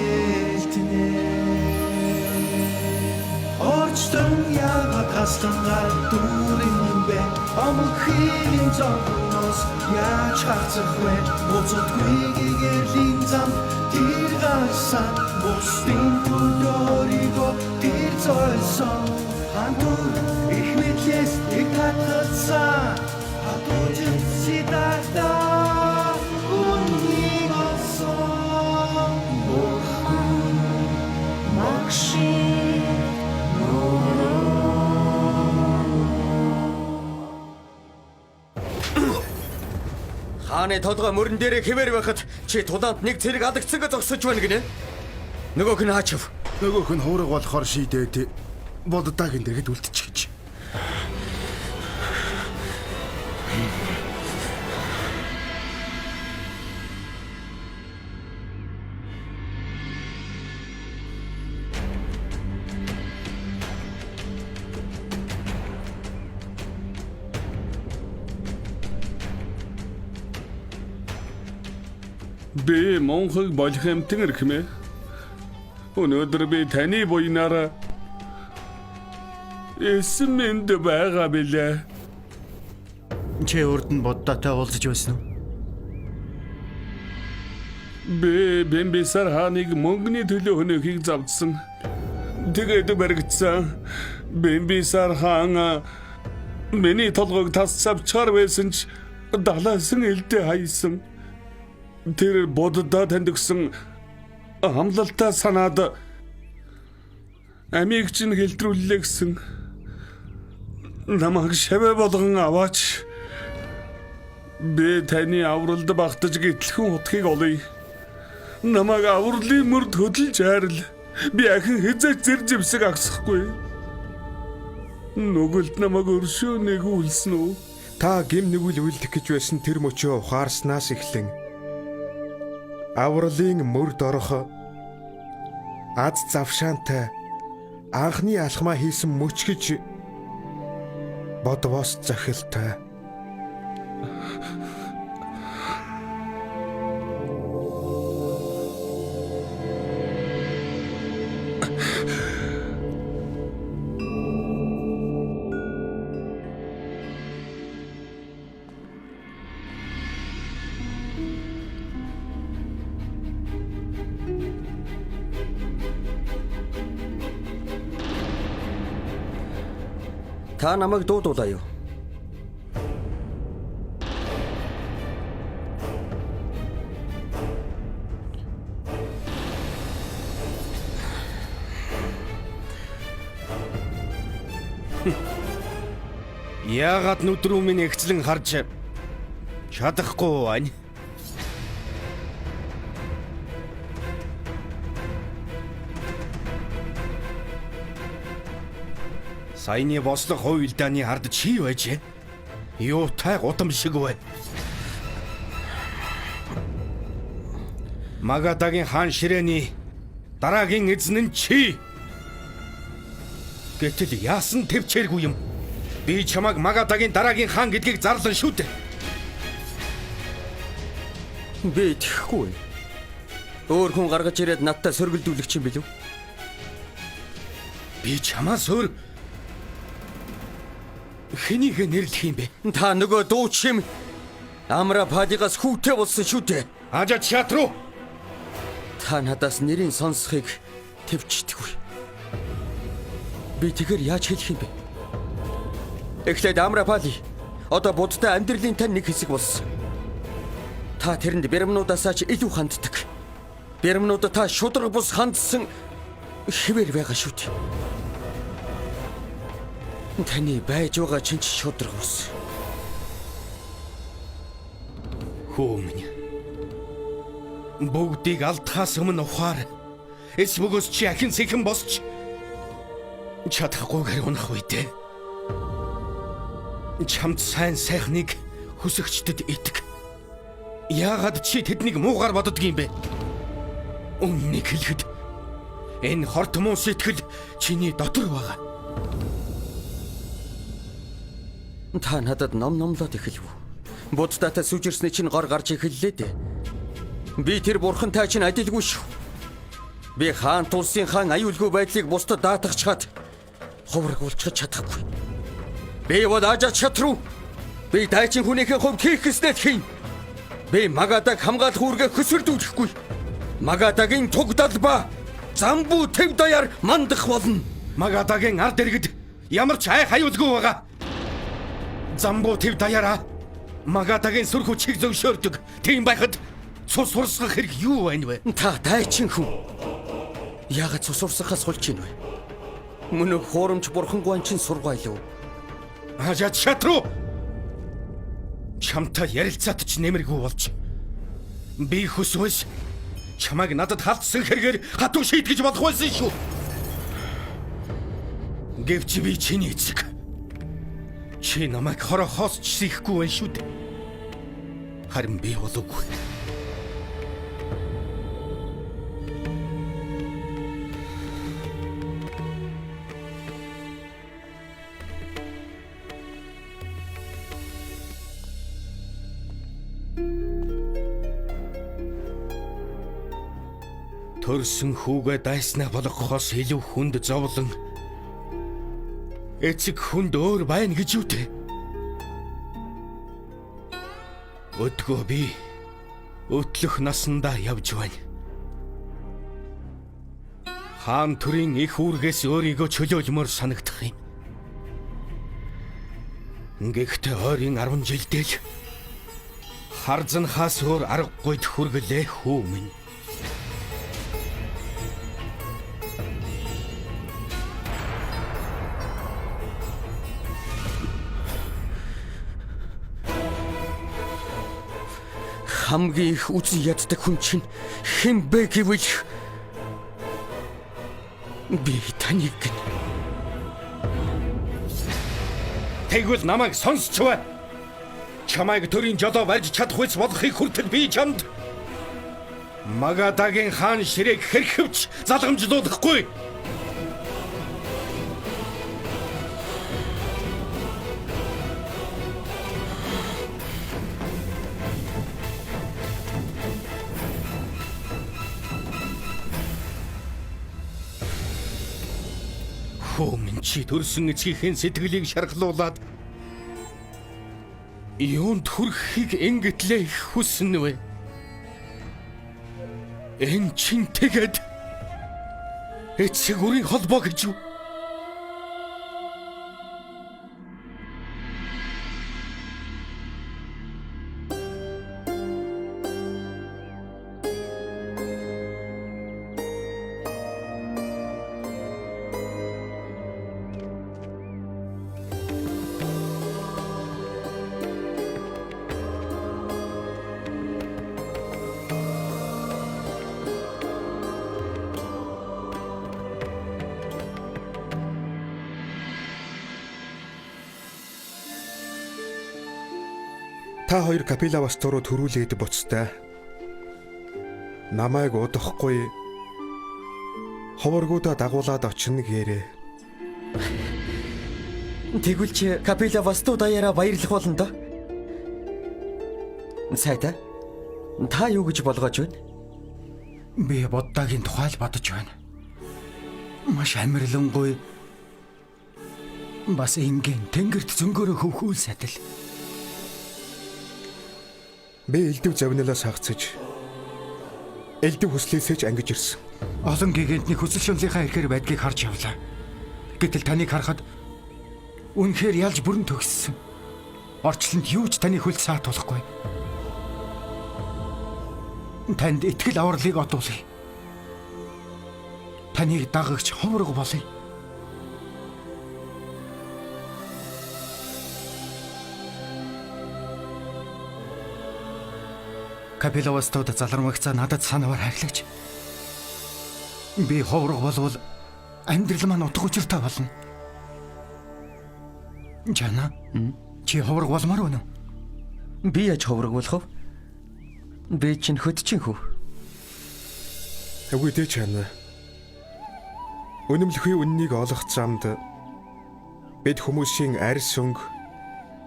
Орчтон яагаад хастангаар дүүрэн юм бэ? Омог хийлийн зовноос яаж хацах вэ? Буцадгүй гэрлийн зам тэр гарсан. Бусдын төлөөрийгөө тэр зойсон. Хантур их мэдлээс их татгалцсан. Хатуучин Сиддарта үннийг олсон. Бурхан Багшиг Хааны толгой мөрөн дээрээ хэвээр байхад чи тулаанд нэг цэрэг алагдсангаа зогсож байна гинэ. Нөгөөх нь хаачив. Нөгөөх нь хуураг болохоор шийдээд Буддагийн дэргэд үлдчихэж. Би мунхаг болох амтан эрхмээ. Өнөөдөр би таны буйнаараа эсэм энд байгаа билээ. Чи урд нь Буддатай уулзаж байсан уу? Би Бимбисар хааныг мөнгөний төлөө хөнөөхийг завдсан. Тэгээд баригдсан. Бимбисар хаан миний толгойг тас цавчаар байсан ч далаасан элдээ хайсан. Тэр Будда танд өгсөн амлалтаа санаад амийг чинь хэлтрүүллээ гэсэн. Намайг шавэ болгон аваач. Би таны авралд багтаж гитлхэн утгыг олъё. Намайг авралын мөрд хөдөлж хайрл. Би ахин хэзээ ч зэр зэвсэг агсахгүй. Нүгэлд намайг өршөө нэгүүлсэн үү? Та гим нүгэл үлдэх гэж байсан тэр мөчөө ухаарснаас эхлэн авралын мөрд орох аз завшаантай анхны алхмаа хийсэн мөч гэж бодвоос зохилтой. Та намайг дуудуулаа юу? Яагаад нүд рүү минь эгцлэн харж чадахгүй байна? Саяны бослог хувилдааны ард чи байжээ. Юутай гудам шиг вэ? Магадагийн хаан ширээний дараагийн эзэн нь чи. Гэтэл яасан төвчээргүй юм? Би чамайг Магадагийн дараагийн хаан гэдгийг зарлан шүү дээ. Би итгэхгүй. Өөр хүн гаргаж ирээд надтай сөргөлдүүлэх юм билүү? Би чамаас өөр хэнийхээ нэрлэх юм бэ? Та нөгөө дууч юм Амрападигаас хүүтэй болсон шүү дээ. Ажа чатруу. Та надаас нэрийн сонсохыг төвчдөггүй. Би тэгэхээр яаж хэлэх юм бэ? Эхлээд Амрапали одоо Буддай амьдралын тань нэг хэсэг болсон. Та тэрэнд бэрмнуудаасаа ч илүү ханддаг. Бэрмнуудад та шударга бус хандсан хэвээр байгаа шүү дээ. Таны байж байгаа чинь ч шударга бус. Хүү минь. Бүгдийг алдхаас өмнө ухаар. Эс бөгөөс чи ахин сэхэн босч Чадахгүйгээр унах үедээ чамд сайн сайхныг хүсэгчдэд итг. Яагаад чи тэднийг муугар боддог юм бэ? Үннийг хэлэхэд энэ хорт муу сэтгэл чиний дотор байгаа. Та надад ном номлоод эхэлв. Буддаатай сүжирсний чинь гор гарч эхэллээ дээ. Би тэр бурхантай чинь адилгүй шүү. Би хаан тулсын хаан аюулгүй байдлыг бусдад даатгachаад хувраг уулзах чадахгүй. Би бол ажаа шатруу. Би дайчин хүнийхээ хувьд хийх гэснээр хийн. Би Магадаг хамгаалах үүргээ хөсөрдүүлэхгүй. Магадагийн туг далбаа замбуу төв даяар мандах болно. Магадагийн ард иргэд ямар ч айх аюулгүй байгаа. Замбуу төв даяараа Магадагийн сүр хүчийг зөвшөөрдөг. Тийм байхад цус урсгах хэрэг юу байна вэ? Та дайчин хүн. Яагаад цус урсгахаас сулж байна вэ? Мөн хуурамч бурхангүй чинь сургаалав. Ажаад шатруу. Чамтай ярилцаад ч нэмэргүй болж. Би хүсвэл чамайг надад халдсан хэрэгээр хатуу шийтгэж болох байсан шүү. Гэвч би чиний эцэг. Чи намайг хорохоос ч сэхгүй байх шүү дээ. Харин би бол үгүй. Төрсөн хүүгээ дайснаа болгохоос илүү хүнд зовлон эцэг хүнд өөр байна гэж юу те? Өдгөө би өтлөх насандаа явж байна. Хаан төрийн их үүргээс өөрийгөө чөлөөлмөр санагдах юм. Гэхдээ ойрын 10 жилдээ л харзанхаас өөр аргагүйд хүргэлээ хүү минь. Хамгийн их үзэн яддаг хүн чинь хэн бэ гэвэл би таныг гэнэ. Тэгвэл намайг сонсч бай. Чамайг төрийн жолоо барьж чадах үс болохыг хүртэл би чамд Магадагийн хаан ширээг хэрхэвч залгамжлуулахгүй. Хөө минь чи төрсөн эцгийнхээ сэтгэлийг шархлуулад юунд хүрэхийг ингэтлээ их хүснэ вэ? Энэ чин тэгээд эцэг үрийн холбоо гэж юу? Та хоёр Капилавасту руу төрүүлээд буцтай. Намайг удахгүй ховоргуудаа дагуулад очино гээрээ. Тэгвэл чи Капилавасту даяараа баярлах болно доо. Сайта. Та юу гэж болгоож байна? Би Буддагийн тухай л бодож байна. Маш амарлингуй бас энгийн тэнгэрт зөнгөөрөө хөвхүүл садил. Би элдв завнилаас хагцаж элдв хүслээсээ ч ангиж ирсэн. Олон гигантны хүсэл шунлынхаа ихээр байдгийг харж явлаа. Гэтэл таныг харахад үнэхээр ялж бүрэн төгссөн. Орчлонд юу ч таны хөл саатуулахгүй. Танд итгэл авралыг одуулъя. Таныг дагагч ховрог болъё. Капилавастууд залармагцаа надад санавар хайрлагч. Би ховрог болвол Амьдрал маань утга учиртай болно. Жана. Чи ховрог болмоор байна уу? Би яаж ховрог болох вэ? Би чинь хөд чинь хүү. Үгүй дээ чана. Үнэмлэхүй үннийг олох замд бид хүмүүсийн арьс өнгө,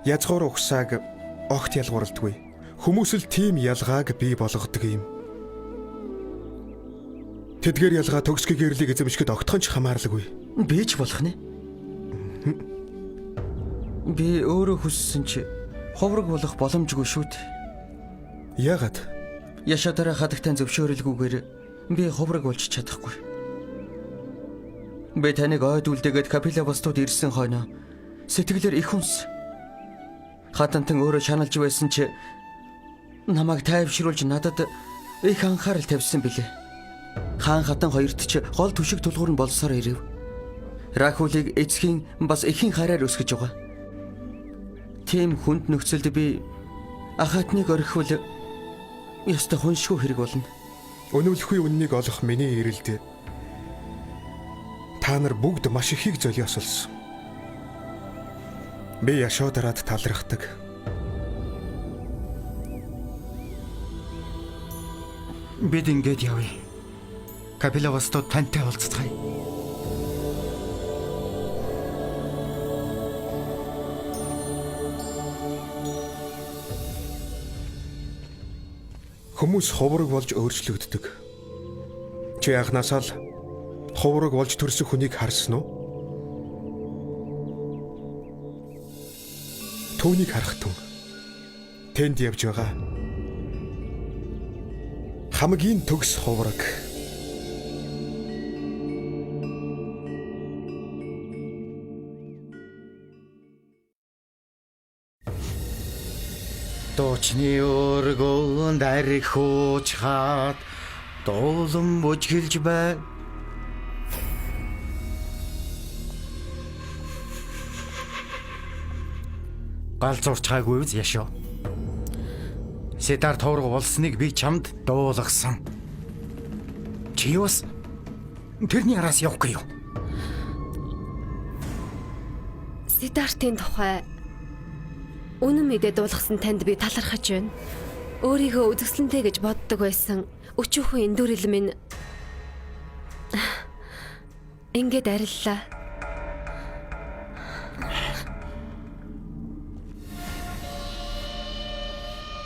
язгуур угсааг огт ялгуурлдаггүй. Хүмүүс л тийм ялгааг бий болгодог юм. Тэдгээр ялгаа төгсгөө гэрлийг эзэмшихэд огтхон ч хамааралгүй. Би ч болох нэ. Би өөрөө хүссэн чи ховрог болох боломжгүй шүү дээ. Яагаад? Яшадараа хадагтай зөвшөөрөлгүйгээр би ховрог болж чадахгүй. Би таныг ойд үлдээгээд Капилавастууд ирсэн хойно сэтгэлээр их хүнс. Хатантан өөрөө шаналж байсан чи намайг тайвшруулж надад их анхаарал тавьсан билээ. Хаан хатан хоёрт ч гол түшиг тулгуур нь болсоор ирэв. Рахулыг эцгийн бас эхийн хараар өсгөж байгаа. Тийм хүнд нөхцөлд би ахаатныг орхивол ёстой хуншгүй хэрэг болно. Өнөөлөхгүй үннийг олох миний эрэлд та нар бүгд маш ихийг золиосолсон. Би Яшодарад талархдаг. Бид ингээд явъя. Капилавастууд тантай уулзцгаая. Хүмүүс ховрог болж өөрчлөгддөг. Чи анхнаасаа л ховрог болж төрсөн хүнийг харсан уу? Түүнийг харах түн. Тэнд явж байгаа. Хамгийн төгс ховрог. Дуучны өргөөнд арих хуучхаад дуулан бүжгэлж бай. Гал зурчхаагүй үз яшоо. Сидарт ховрог болсныг би чамд дуулгасан. Чи бас тэрний араас явахгүй юу? Сидартын тухай үнэн мэдээ дуулгасан танд би талархаж байна. Өөрийгөө үзэсгэлэнтэй гэж боддог байсан өчүүхэн эндүрэл минь ингээд ариллаа.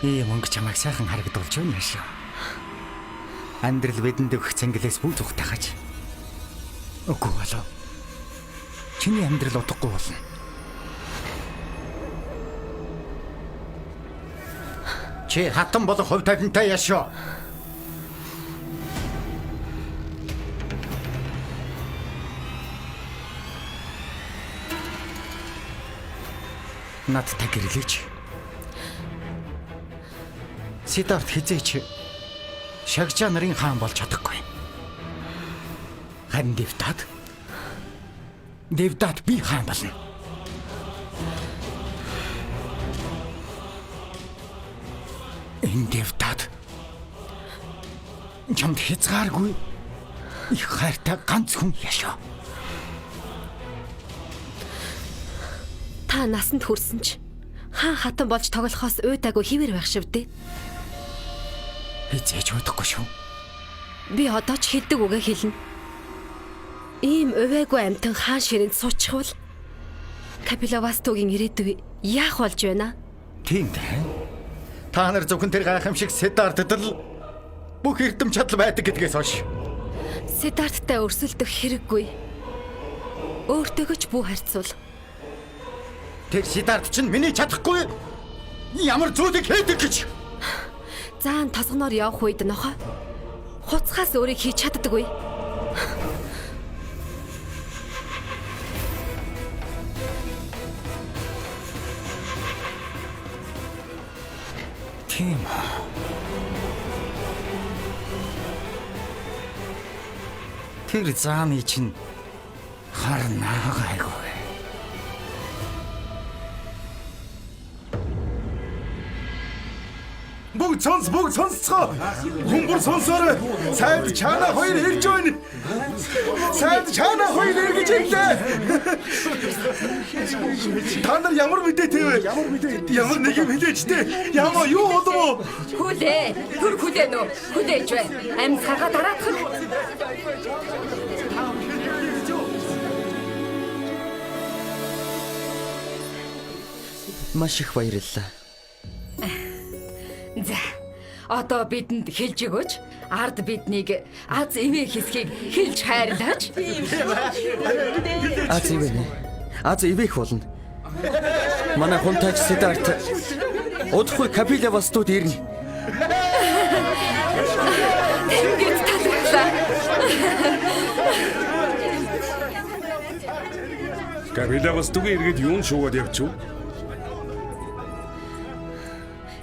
Ийм мөнгө чамайг сайхан харагдуулж байна яшаа. Амьдрал бидэнд өгөх цэнгэлээс бүү зүхтахаж. Үгүй болов. Чиний амьдрал утгагүй болно. Чи хатан болох хувь тавилантай яшоо. Надтай гэрлээч. Сидарт хизээч Шагжаа нарын хаан болж чадахгүй. Харин Девдат би хаан болно. Энэ Девдат чамд хязгааргүй их хайртай ганц хүн яшаа. Та насанд хүрсэн ч хаан хатан болж тоглохоос уйдаагүй хിവэр байх шивдээ. Хизээж удахгүй шүү. Би одоо ч хэлдэг үгээ хэлнэ. Ийм увайгүй амтан хаан ширээнд суучихвал Капилавастугийн ирээдүй яах болж байна? Тийм дээ. Та нар зөвхөн тэр гайхамшиг Сидартад л бүх эрдэм чадал байдаг гэдгээс хойш. Сидарттай өрсөлдөх хэрэггүй. Өөртөөгөө ч бүү харьцуул. Тэр Сидарт чинь миний чадахгүй ямар зүйлийг хийдэг гэж. Заан тосгоноор явах үед нохой хуцхаас өөрийг хийж чаддаггүй. Тийм. Тэр зааны чинь харнаа гайгүй. Бүгд Бүгд сонс, бүгд сонсцгоо. Хүмүүр сонсоорой. Сайд Чана хоёр ирж байна. Сайд Чана хоёр эргэж ирлээ. Та нар ямар мэдээтэй вэ? Ямар мэдээ? Ямар нэг юм хэлээч тээ. Ямар юу болов уу? Хүлээ. Түр хүлээ нөө. Хүлээж бай. Амьсгалгаа дараатах. Маш их баярлалаа. За. Одоо бидэнд хэлж өгөөч. Ард биднийг аз ивэ хэсгийг хэлж хайрлаач. Аз ивэ нэ. Аз ивэх болно. Манай хунтайч Сидарт удахгүй Капила вастууд ирнэ. Тэнгид талархлаа. Капила вастугийн иргэд юун шуугаад явчих вэ?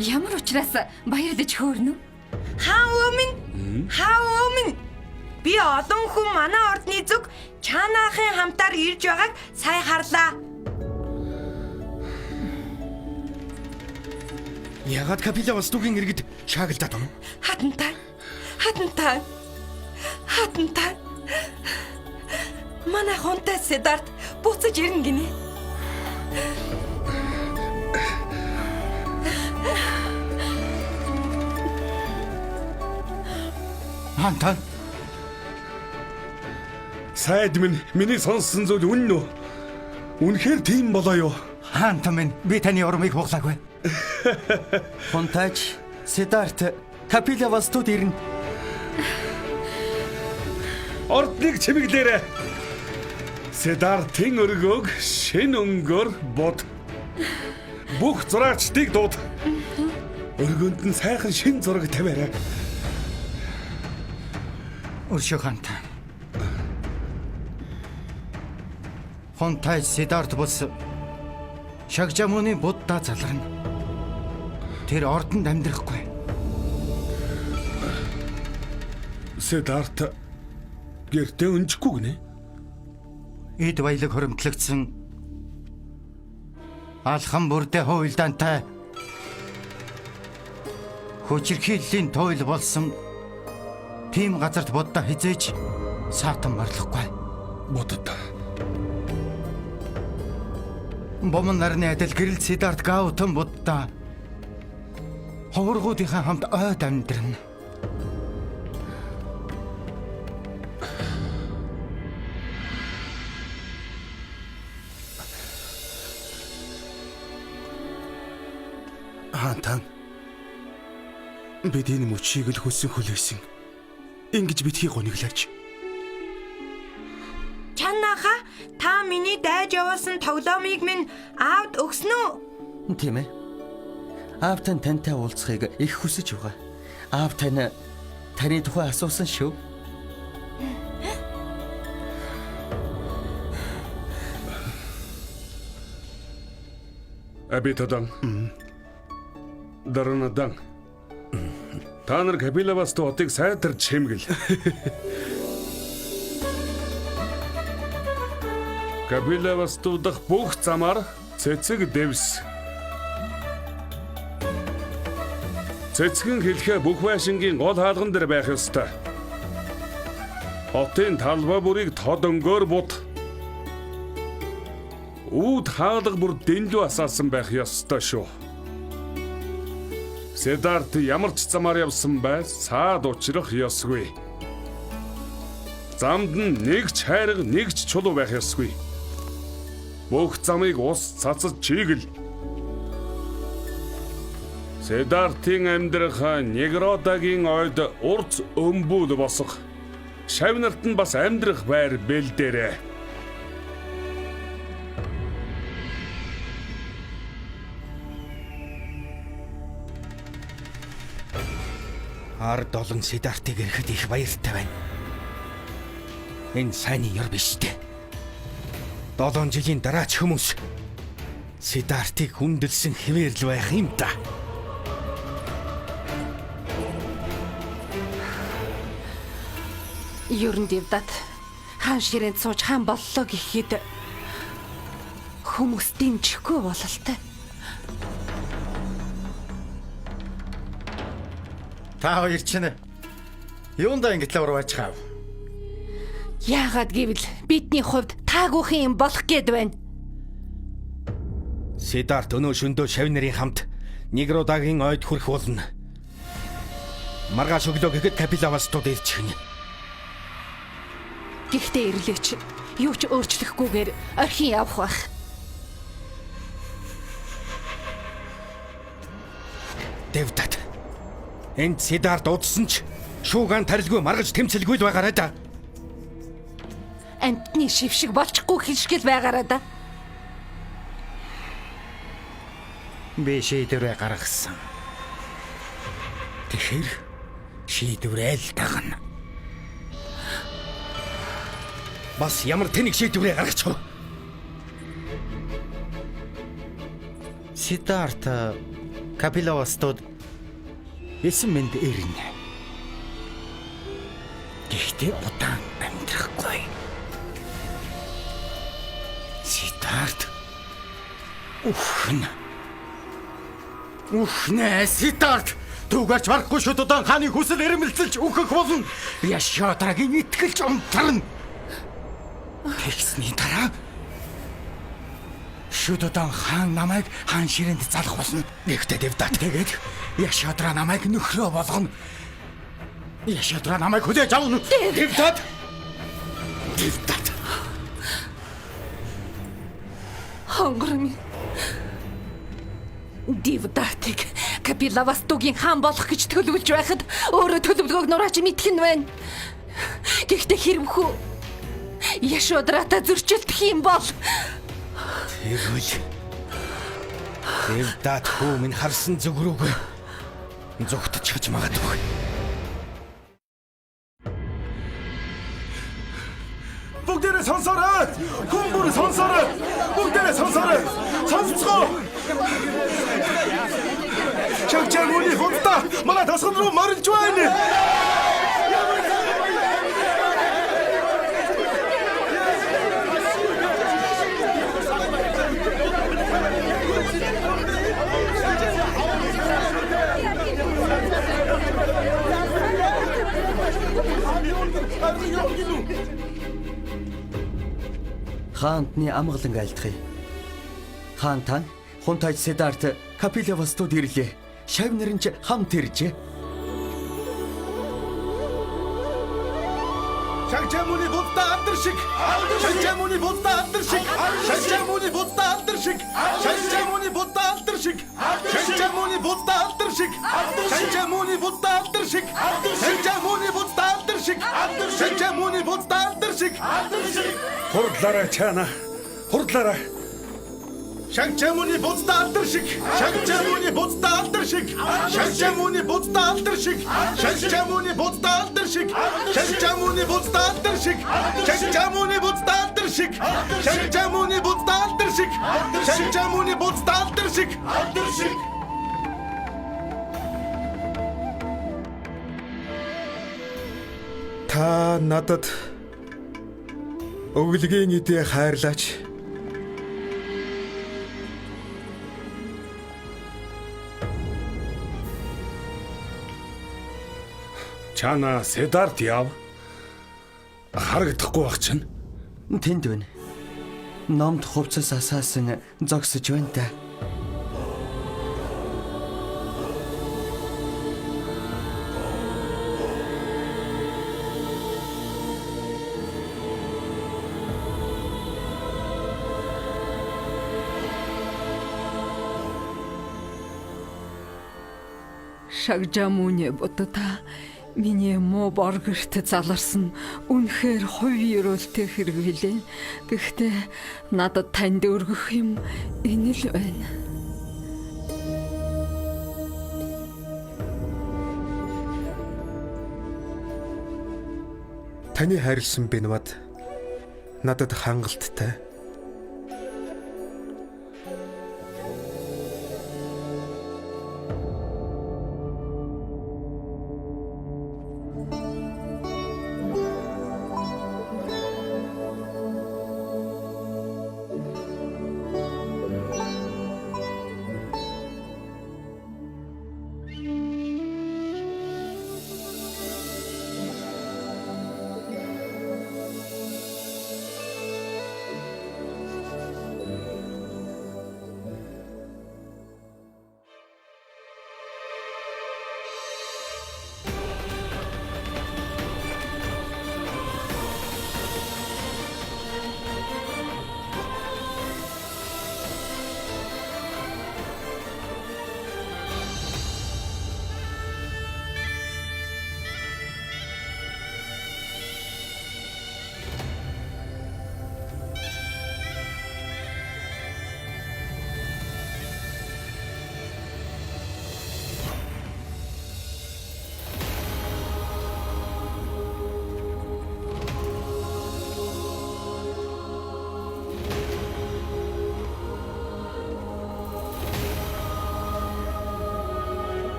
Ямар учраас баярлаж хөөрнө? Хаан өмнө хаан өмнө би олон хүн манай ордны зүг Чанаахын хамтаар ирж байгааг сая харлаа. Ягаад Капила вастугийн иргэд шаагалдаад байна? Хатантай. Хатантай. Хатантай. Манай хунтай Сидарт буцаж ирнэ гинэ. Хантан. Сайд минь миний сонссон зүйл үнэн үү? Үнэхээр тийм болоо юу? Хаантан минь би таны урмыг хуглаагүй. Хунтайч Сидарт Капила вастууд ирнэ. Ордныг чимэглээрэй. Сидартын өргөөг шин өнгөөр бод. Бүх зураачдыг дууд. Өргөөнд нь сайхан шин зураг тавиарай. Өршөө хаантан. Хунтай Сидарт бус Шагжамуны Будда залгарна. Тэр ордонд амьдрахгүй. Сидарт гэртээ өнжихгүй гинэ. Эд баялаг хоримтлагдсан алхам бүрдээ хуйлдаантай хүчирхийллийн туйл болсон тийм газарт Будда хизээж саатан марлахгүй. Будда. Бомон нарны адил гэрэл Сидарт Гаутам Будда ховргуудынхаа хамт ойд амьдрна. Хаантан. Бид энэ мөчийг л хүссэн хүлээсэн. Ингэж битгий гониглаач. Чанаха та миний дайж явуулсан тоглоомыг минь аавд өгсөн үү? Тийм ээ. Аав тань тантай уулзахыг их хүсэж байгаа. Аав тань таны тухай асуусан шүү. Абитадан. Даранадан. Та нар Капилавасту хотыг сайтар чимгэл. Капилавасту дахь бүх замаар цэцэг дэвс. Цэцгэн хэлхээ бүх байшингийн гол хаалган дээр байх ёстой. Хотын талбай бүрийг тод өнгөөр бут. Үүд хаалга бүр дэнлүү асаасан байх ёстой шүү. Сидарт ямар ч замаар явсан бай саад учрах ёсгүй. Замд нь нэг ч хайрга, нэг ч чулуу байх ёсгүй. Бүх замыг ус цацаж чийгэл. Сидартын амьдрах Негродагийн ойд урц өмбүүл босго. Шав нарт нь бас амьдрах байр бэлдээрэй. Ард олон Сидартыг ирэхэд их баяртай байна. Энэ сайнны ёр биш дээ. 7 жилийн дараа ч хүмүүс Сидартыг хүндэлсэн хэвээрл байх юм да. Ер нь Девдат хаан ширээнд сууж хаан боллоо гэхэд хүмүүс дэмжихгүй бололтой. Та хоёр чинь юундаа ингэтлээ урваачихав? Яагаад гэвэл бидний хувьд таагүйхэн юм болох гээд байна. Сидарт өнөө шөндөө шав нарын хамт Негродагийн ойд хүрэх болно. Маргааш өглөө гэхэд Капилавастууд ирж гинэ. Гэхдээ ирлээч юу ч өөрчлөхгүйгээр орхин явах байх. Дэвдат. Энд Сидарт удсан ч шуугаан тарилгүй маргаж тэмцэлгүй л байгаарай да. Амтны шившиг болчихгүй хилшгэл байгаарай да. Би шийдвэрээ гаргасан. Тэгэхээр шийдвэрээ л дагна. Бас ямар тэнэг шийдвэрээ гаргачих вэ? Сидарт Капилавастууд эсэн мэнд ирнэ. Гэхдээ удаан амьдрахгүй. Сидарт үхнэ. Үхнэ Сидарт түүгээрч барахгүй шүд удаан хааны хүсэл эрмэлзэлж үхэх болно. Яшодрагийн итгэлж унтарна. Тэгсний дараа Шүд удаан хаан намайг хаан ширээнд залах болно. Нэгтээ Дэвдат. Тэгээд Яшодра намайг нөхрөө болгоно. Яшодра намайг хүлээж авна. Дэвдат. Дэвдат. Хонгор минь. Дивдатыг Капилавастугийн хаан болох гэж төлөвлөж байхад өөрөө төлөвлөгөөг нураач мэдэх нь байна. Гэхдээ хэрвхүү Яшодратай зөрчилдөх юм бол Тэгвэл Дэвдат хүү минь харсан зүг рүүгээ зүгтчихэж магадгүй. Бүгдээрээ сонсоорой. Хүн бүр сонсоорой. Бүгдээрээ сонсоорой. Сонсцгоо. Шагжаагүй худалдаа манай тасган руу морилж байна. Хаантны амгалан айлтгая. Хаан тань хунтайч Сидарт Капилавастууд ирлээ. Шав нэр нь ч хамт иржээ. Шагжаагүй будда алдар шиг. Шагжаагүй будда алдар шиг. Шагжаагүй будда алдар шиг. Шагжаагүй будда алдар шиг. Шагжаагүй будда алдар шиг. Шагжаагүй будда алдар шиг. Шагжаагүй будда алдар шиг. Шагжаагүй будда алдар шиг. Хурдлаарай чаана. Хурдлаарай. Шагжаагүй будда алдар шиг. Шагжаагүй будда алдар шиг. Шагжаагүй будда алдар шиг. Шагжаагүй будда алдар шиг. Шагжаагүй будда алдар шиг. Шагжаагүй будда алдар шиг. Шагжаагүй будда алдар шиг. Шагжаагүй будда алдар шиг. Алдар шиг. Та надад өглөгийн идэ хайрлаач. Чана Сидарт яв. Харагдахгүй байх чинь. Тэнд байна. Номд хувцас асаасан зогсож байна та. Шагжаамүнэ будда миний муу боргорт заларсан үнэхээр хувь ерөөлтэй хэрэг билээ. Гэхдээ надад танд өргөх юм энэ л байна. Таны хайрлсан бинвад надад хангалттай.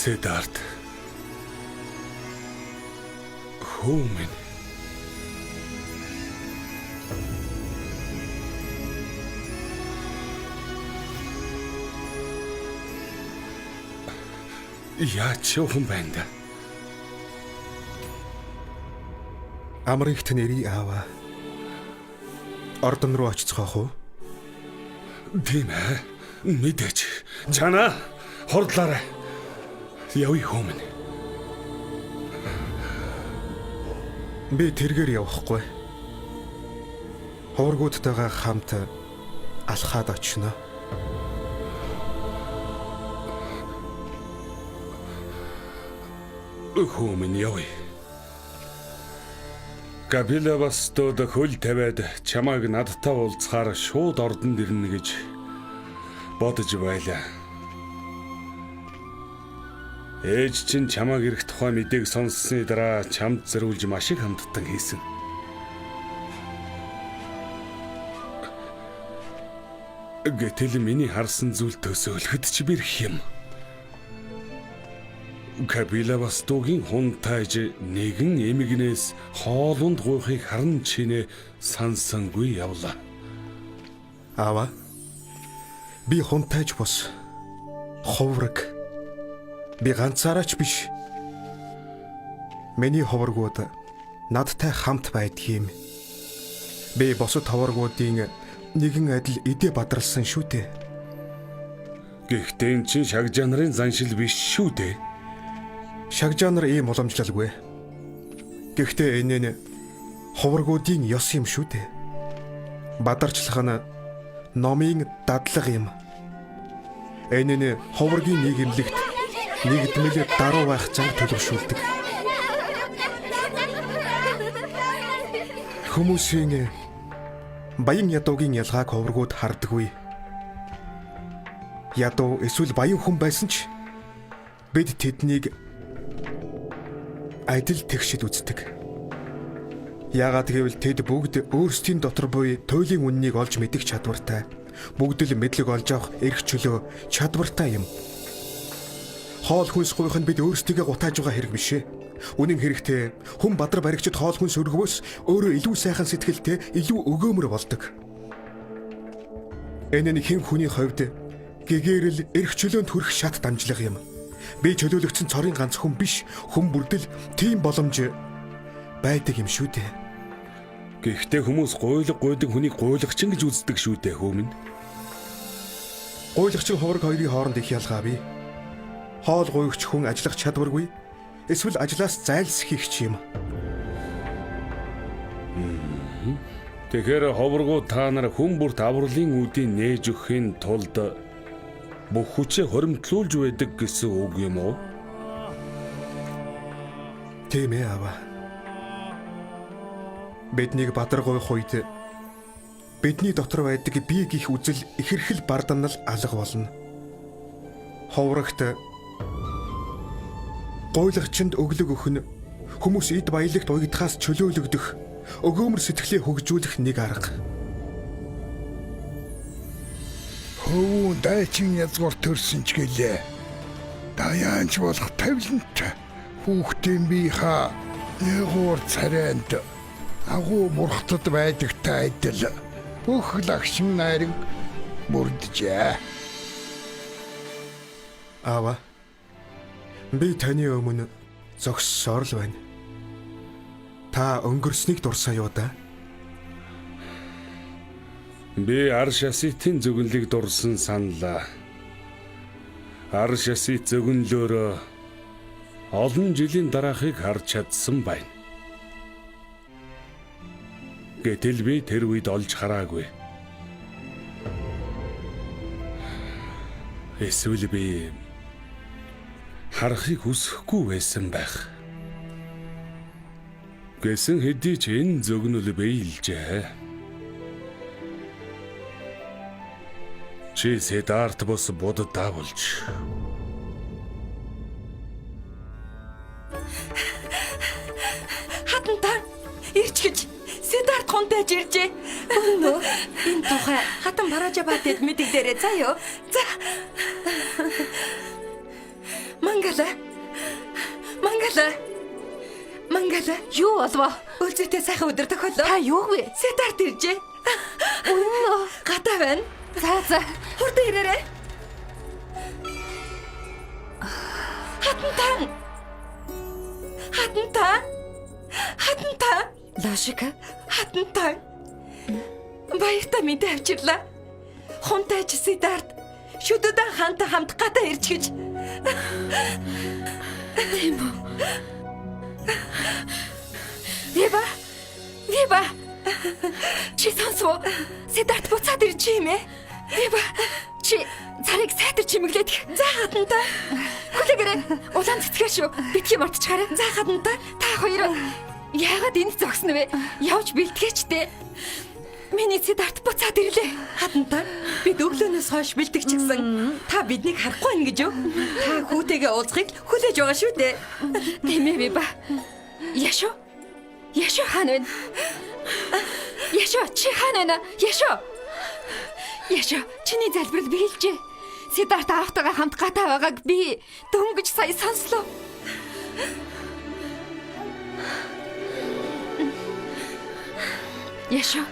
Сидарт. Хүү минь. Яаж явах юм байна да? Амрын ихт нэрий аава. Ордон руу очицгоох уу? Тийм ээ. Мэдээч. Чана хурдлаарай. Явъя хүү минь. Би тэргээр явахгүй. Хуврагуудтайгаа хамт алхаад очино. Хүү минь явъя. Капилавастод хөл тавиад чамайг надтай уулзахаар шууд ордонд ирнэ гэж бодож байлаа. Ээж чинь чамайг ирэх тухай мэдээг сонссны дараа чамд зориулж маш их хамттан хийсэн. Гэтэл миний харсан зүйл төсөөлөхөд ч бэрх юм. Капилавастугийн хунтайж нэгэн эмгэнээс хоолунд гуйхыг харан чинээ сансангүй явлаа. Аава. Би хунтайж бус. Хувраг. Би ганцаараа ч биш. Миний хуврагууд надтай хамт байдгийм. Би бусад хуврагуудын нэгэн адил эдээ бадралсан шүү дээ. Гэхдээ эн чинь шагжаа нарын заншил биш шүү дээ. Шагжаа нар ийм уламжлалгүй. Гэхдээ энэ нь хуврагуудын ёс юм шүү дээ. Бадарчлах нь номын дадлага юм. Энэ нь хуврагийн нийгэмлэгт нэгдмэл даруй байх занг төлөвшүүлдэг. Хүмүүсийн баян ядуугийн ялгааг хуврагууд хардаггүй. Ядуу эсвэл баян хүн байсан ч бид тэднийг адил тэгшид үздэг. Яагаад гэвэл тэд бүгд өөрсдийн дотор буй туйлын үннийг олж мэдэх чадвартай. Бүгд л мэдлэг олж авах эрх чөлөө чадвартай юм. Хоол хүнс гуйх нь бид өөрсдийгөө гутааж байгаа хэрэг биш ээ. Үнэн хэрэгтээ хүн бадар баригчид хоол хүнс өргөвөөс өөрөө илүү сайхан сэтгэлтэй, илүү өгөөмөр болдог. Энэ нь хэн хүний хувьд гэгээрэл эрх чөлөөнд хүрэх шат дамжлага юм. Би чөлөөлөгдсөн цорын ганц хүн биш, хүн бүрдэл тийм боломж байдаг юм шүү дээ. Гэхдээ хүмүүс гуйлга гуйдаг хүнийг гуйлагчин гэж үздэг шүү дээ хөө минь. Гуйлагчин хувраг хоёрын хооронд их ялгаа бий. Хоол гуйгч хүн ажиллах чадваргүй эсвэл ажлаас зайлсхийх ч юм. Тэгэхээр ховргуу та нар хүн бүрт авралын үүдийг нээж өгөхийн тулд бүх хүчээ хоримтлуулж байдаг гэсэн үг юм уу? Тийм ээ аваа. Биднийг бадар гуйх үед бидний дотор байдаг бие гих үзэл ихэрхэл бардамнал алга болно. Ховрогт гуйлагчинд өглөг өгөх нь хүмүүс эд баялагт уягдахаас чөлөөлөгдөх, өгөөмөр сэтгэлээ хөгжүүлэх нэг арга. Хөвүүн дайчин язгуур төрсөн ч гэлээ. Даяанч болох тавилант хүүхдийн бийнхаа ягуур царайнд агуу мурхтад байдагтай адил бүх лагшин найраг мөрдөжээ. Аава. Би таны өмнө зогссоор л байна. Та өнгөрснийг дурсаа юу да? Би Аршаситын зөгнөлийг дурсан саналаа. Аршасит зөгнөлөөрөө олон жилийн дараахыг харж чадсан байна. Гэтэл би тэр үед олж хараагүй. Эсвэл би харахыг хүсэхгүй байсан байх. Гэсэн хэдий ч энэ зөгнөл биелжээ. Чи Сидарт бус Будда болж Хатан та ирч гэж Сидарт хунтайж иржээ. Өнөө энэ тухай хатан Паражабатэд мэдэгдээрэй заа юу. За. Мангала. Мангала. Мангала. Юу болов? Өлзөтэй сайхан өдөр тохиолоо. Та юу вэ? Сидарт иржээ. Үнэн үү? Гадаа байна. За за. Хурдан ирээрэй. Хатан тан. Хатан тан. Хатан тан. Лошика. Хатан тан. Баяртай мэдээ авчирлаа. Хунтайч Сидарт шүдүүдэн хаантай хамт гадаа ирж гэж. Тийм үү? Виба! Виба! Чи сонсов уу? Сидарт буцаад ирж юм ээ. Виба! Чи царыг сайтар чимэглээд. За хатантай. Хүлээгээрэй. Улаан цэцгээр шүү. Битгий мартчихаарай. За хатантай. Та хоёр яагаад энд зогсно вэ? Явж бэлтгээч дээ. Миний Сидарт буцаад ирлээ. Хатантай. Бид өглөөнөөс хойш бэлтгэчихсэн. Та биднийг харахгүй байна гэж юу? Та хүүтэйгээ уулзахыг хүлээж байгаа шүү дээ. Тийм ээ Виба. Яшо? Яшо хаана байна? Яшо, чи хаана байна? Яшо. Яшо, чиний залбирал биелжээ. Сидарт аавтайгаа хамт гадаа байгааг би дөнгөж сая сонслоо. Яшо.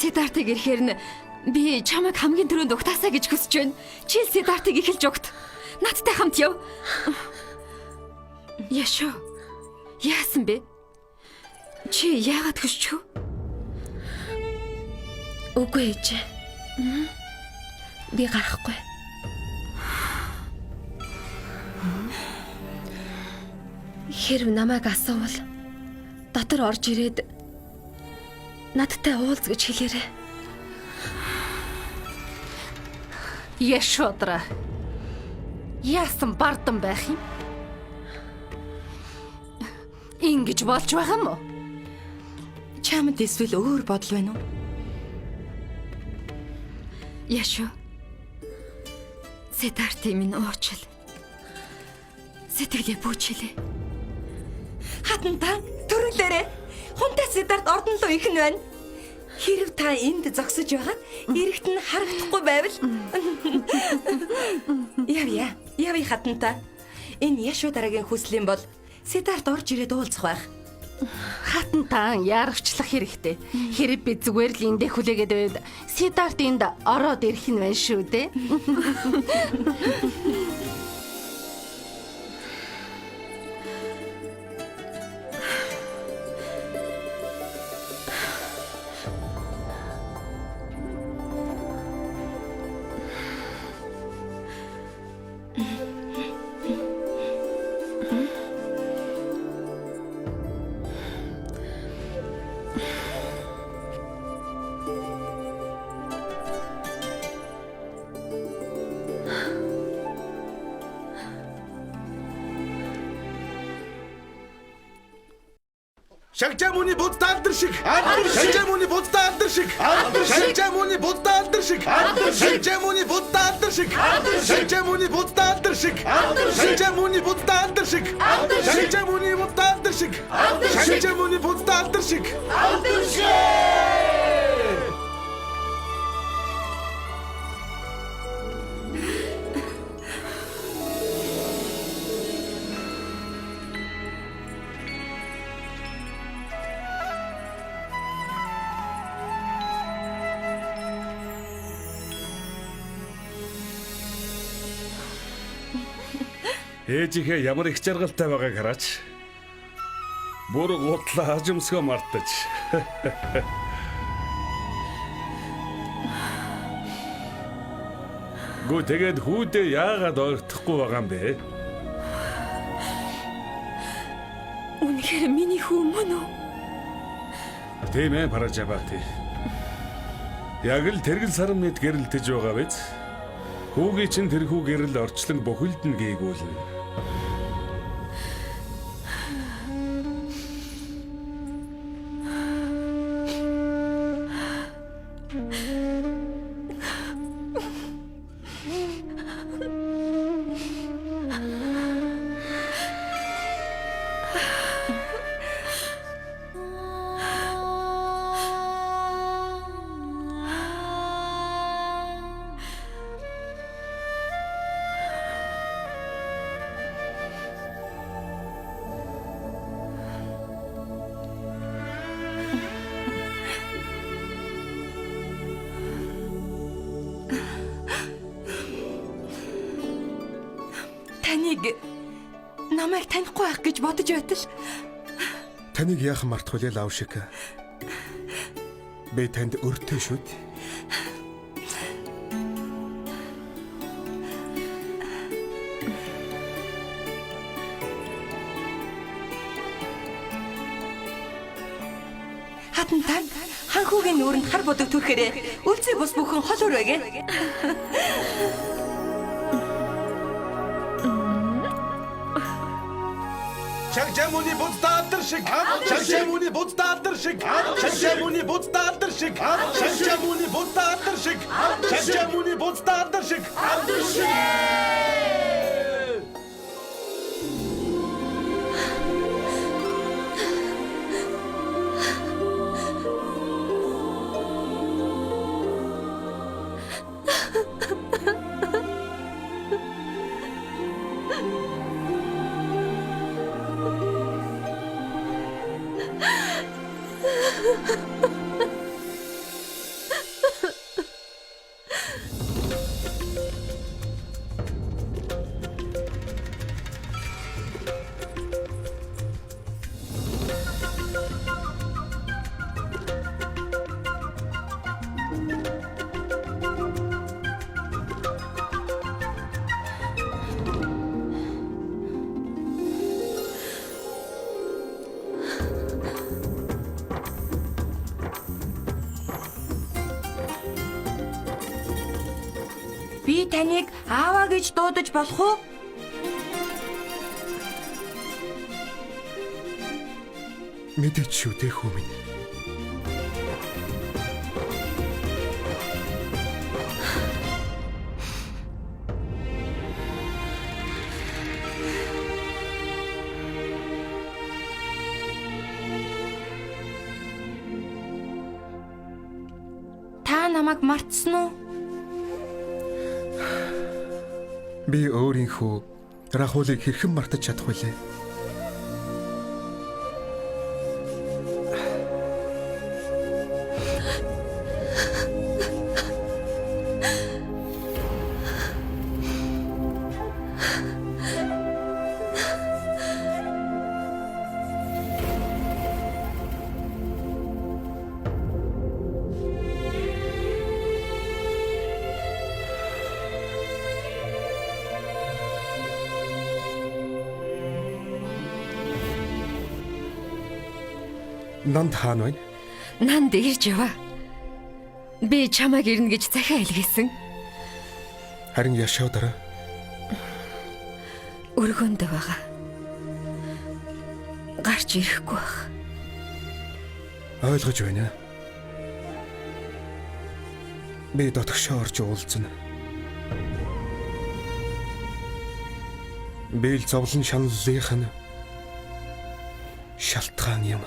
Сидартыг ирэхээр нь би чамайг хамгийн түрүүнд угтаасаа гэж хүсэж байна. Чи л Сидартыг эхэлж угт. Надтай хамт яв. Яшо. Яасан бэ? Чи яагаад хөшчих вэ? Үгүй ээж. Би гарахгүй. Хэрв намайг асуувал дотор орж ирээд надтай уулз гэж хэлээрэй. Яшодра. Яасан бардан байх юм? Ингэж болж байгаа юм уу? Чамд эсвэл өөр бодол байна уу? Яшо. Сидартыг минь уучил. Сэтгэлээ бүүчилээ. Хатан та төрөлөөрэй. Хунтай Сидарт ордон руу их нь байна. Хэрв та энд зогсож байгаад эрэхт нь харагдахгүй байвал явъя. Явъя хатан та. Энэ Яшо дараагийн хүслийн бол Сидарт орж ирээд уулзах байх. Хатан таан яарвчлах хэрэгтэй. Хэрэг би зүгээр л эндээ хүлээгээд байвал Сидарт энд ороод ирэх нь байна шүү дээ. Шагжаамүний будда алдар шиг. Шагжаамүний будда алдар шиг. Шагжаамүний будда алдар шиг. Шагжаамүний будда алдар шиг. Шагжаамүний будда алдар шиг. Шагжаамүний будда алдар шиг. Шагжаамүний будда алдар шиг. Шагжаамүний будда алдар шиг. Алдар шиг. Ээжийнхээ ямар их жаргалтай байгааг хараач. Бүр гутлаа хажимсгоо мартаж. Гү тэгээд хүүдээ яагаад ойртохгүй байгаа юм бэ? Үнэхээр миний хүү мөн үү? Тийм ээ, Паражабати. Яг л тэргэл саран мэд гэрэлтэж байгаа биз? Хүүгийн чинь тэрхүү гэрэл орчлон бүхэлд нь гээгүүлнэ. Таныг намайг танихгүй байх гэж бодож байтал. Таныг яахан мартах вүлээ, Лавшика? Би танд өртөө шүү дээ. Хатан та ханхүүгийн нүүрэнд хар будаг түрхээрээ үлзий бус бүхэн хол өрөөгээ. Шагжамүний будда алдар шиг, шагжамүний будда алдар шиг, шагжамүний будда алдар шиг, шагжамүний будда алдар шиг, шагжамүний будда алдар шиг, алдар шиг. Би таныг ааваа гэж дуудаж болох уу? Мэдээч шүү дээ хүү минь. Та намайг мартсан уу? Би өөрийнхөө Рахулыг хэрхэн мартаж чадах вүлээ? Нанд хаана байна? Нанд ирж яваа. Би чамайг ирнэ гэж захиа илгээсэн. Харин Яшодара өргөндөө байгаа. Гарч ирэхгүй байх. Ойлгож байна. Би дотгошоо орж уулзна. Би л зовлон шаналлынх нь шалтгаан юм.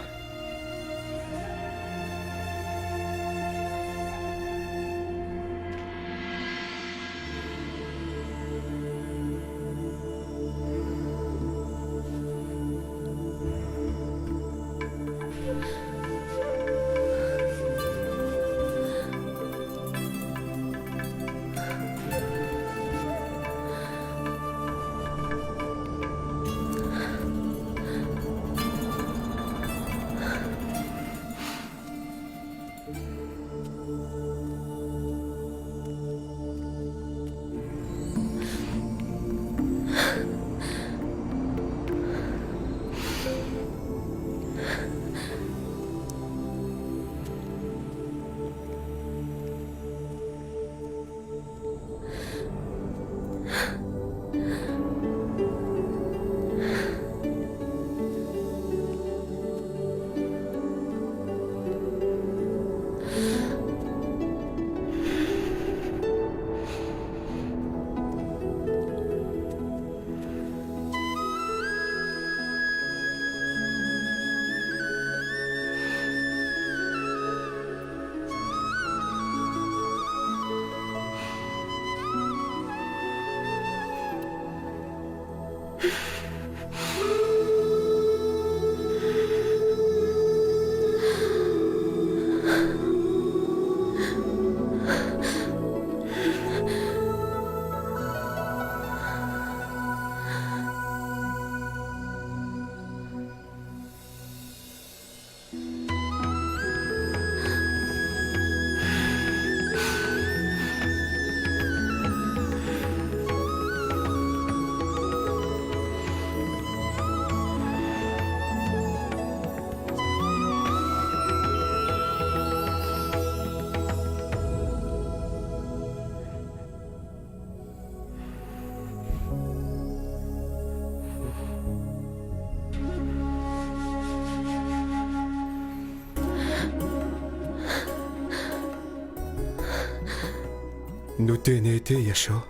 Нүдэ нээдэ Яшо.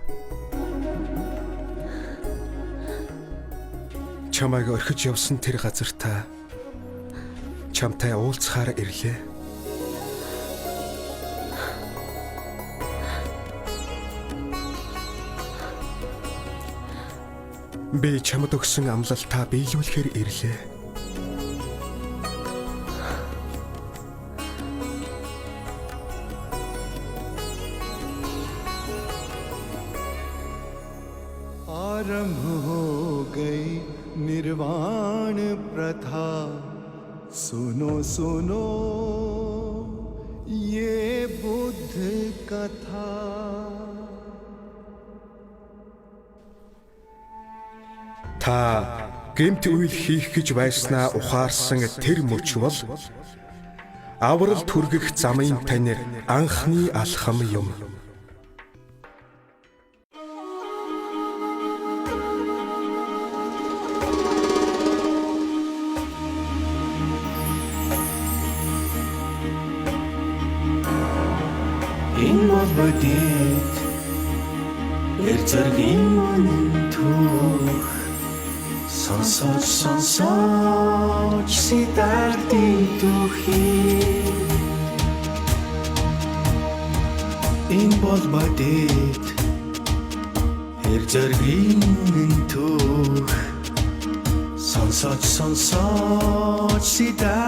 Чамайг орхиж явсан тэр газартаа чамтай уулзахаар ирлээ. Би чамд өгсөн амлалтаа биелүүлэхээр ирлээ. आरंभ हो गई निर्वाण प्रथा। सुनो सुनो ये बुद्ध कथा। Та гэмт үйл хийх гэж байснаа ухаарсан тэр мөч бол авралт хүргэх замын тань анхны алхам юм. Энэ бол бодит эр зэргийн үнэн түүх. Сонсооч сонсооч Сиддартын түүхий. Энэ бол бодит эр зэргийн үнэн түүх. Сонсооч сонсооч Сиддартын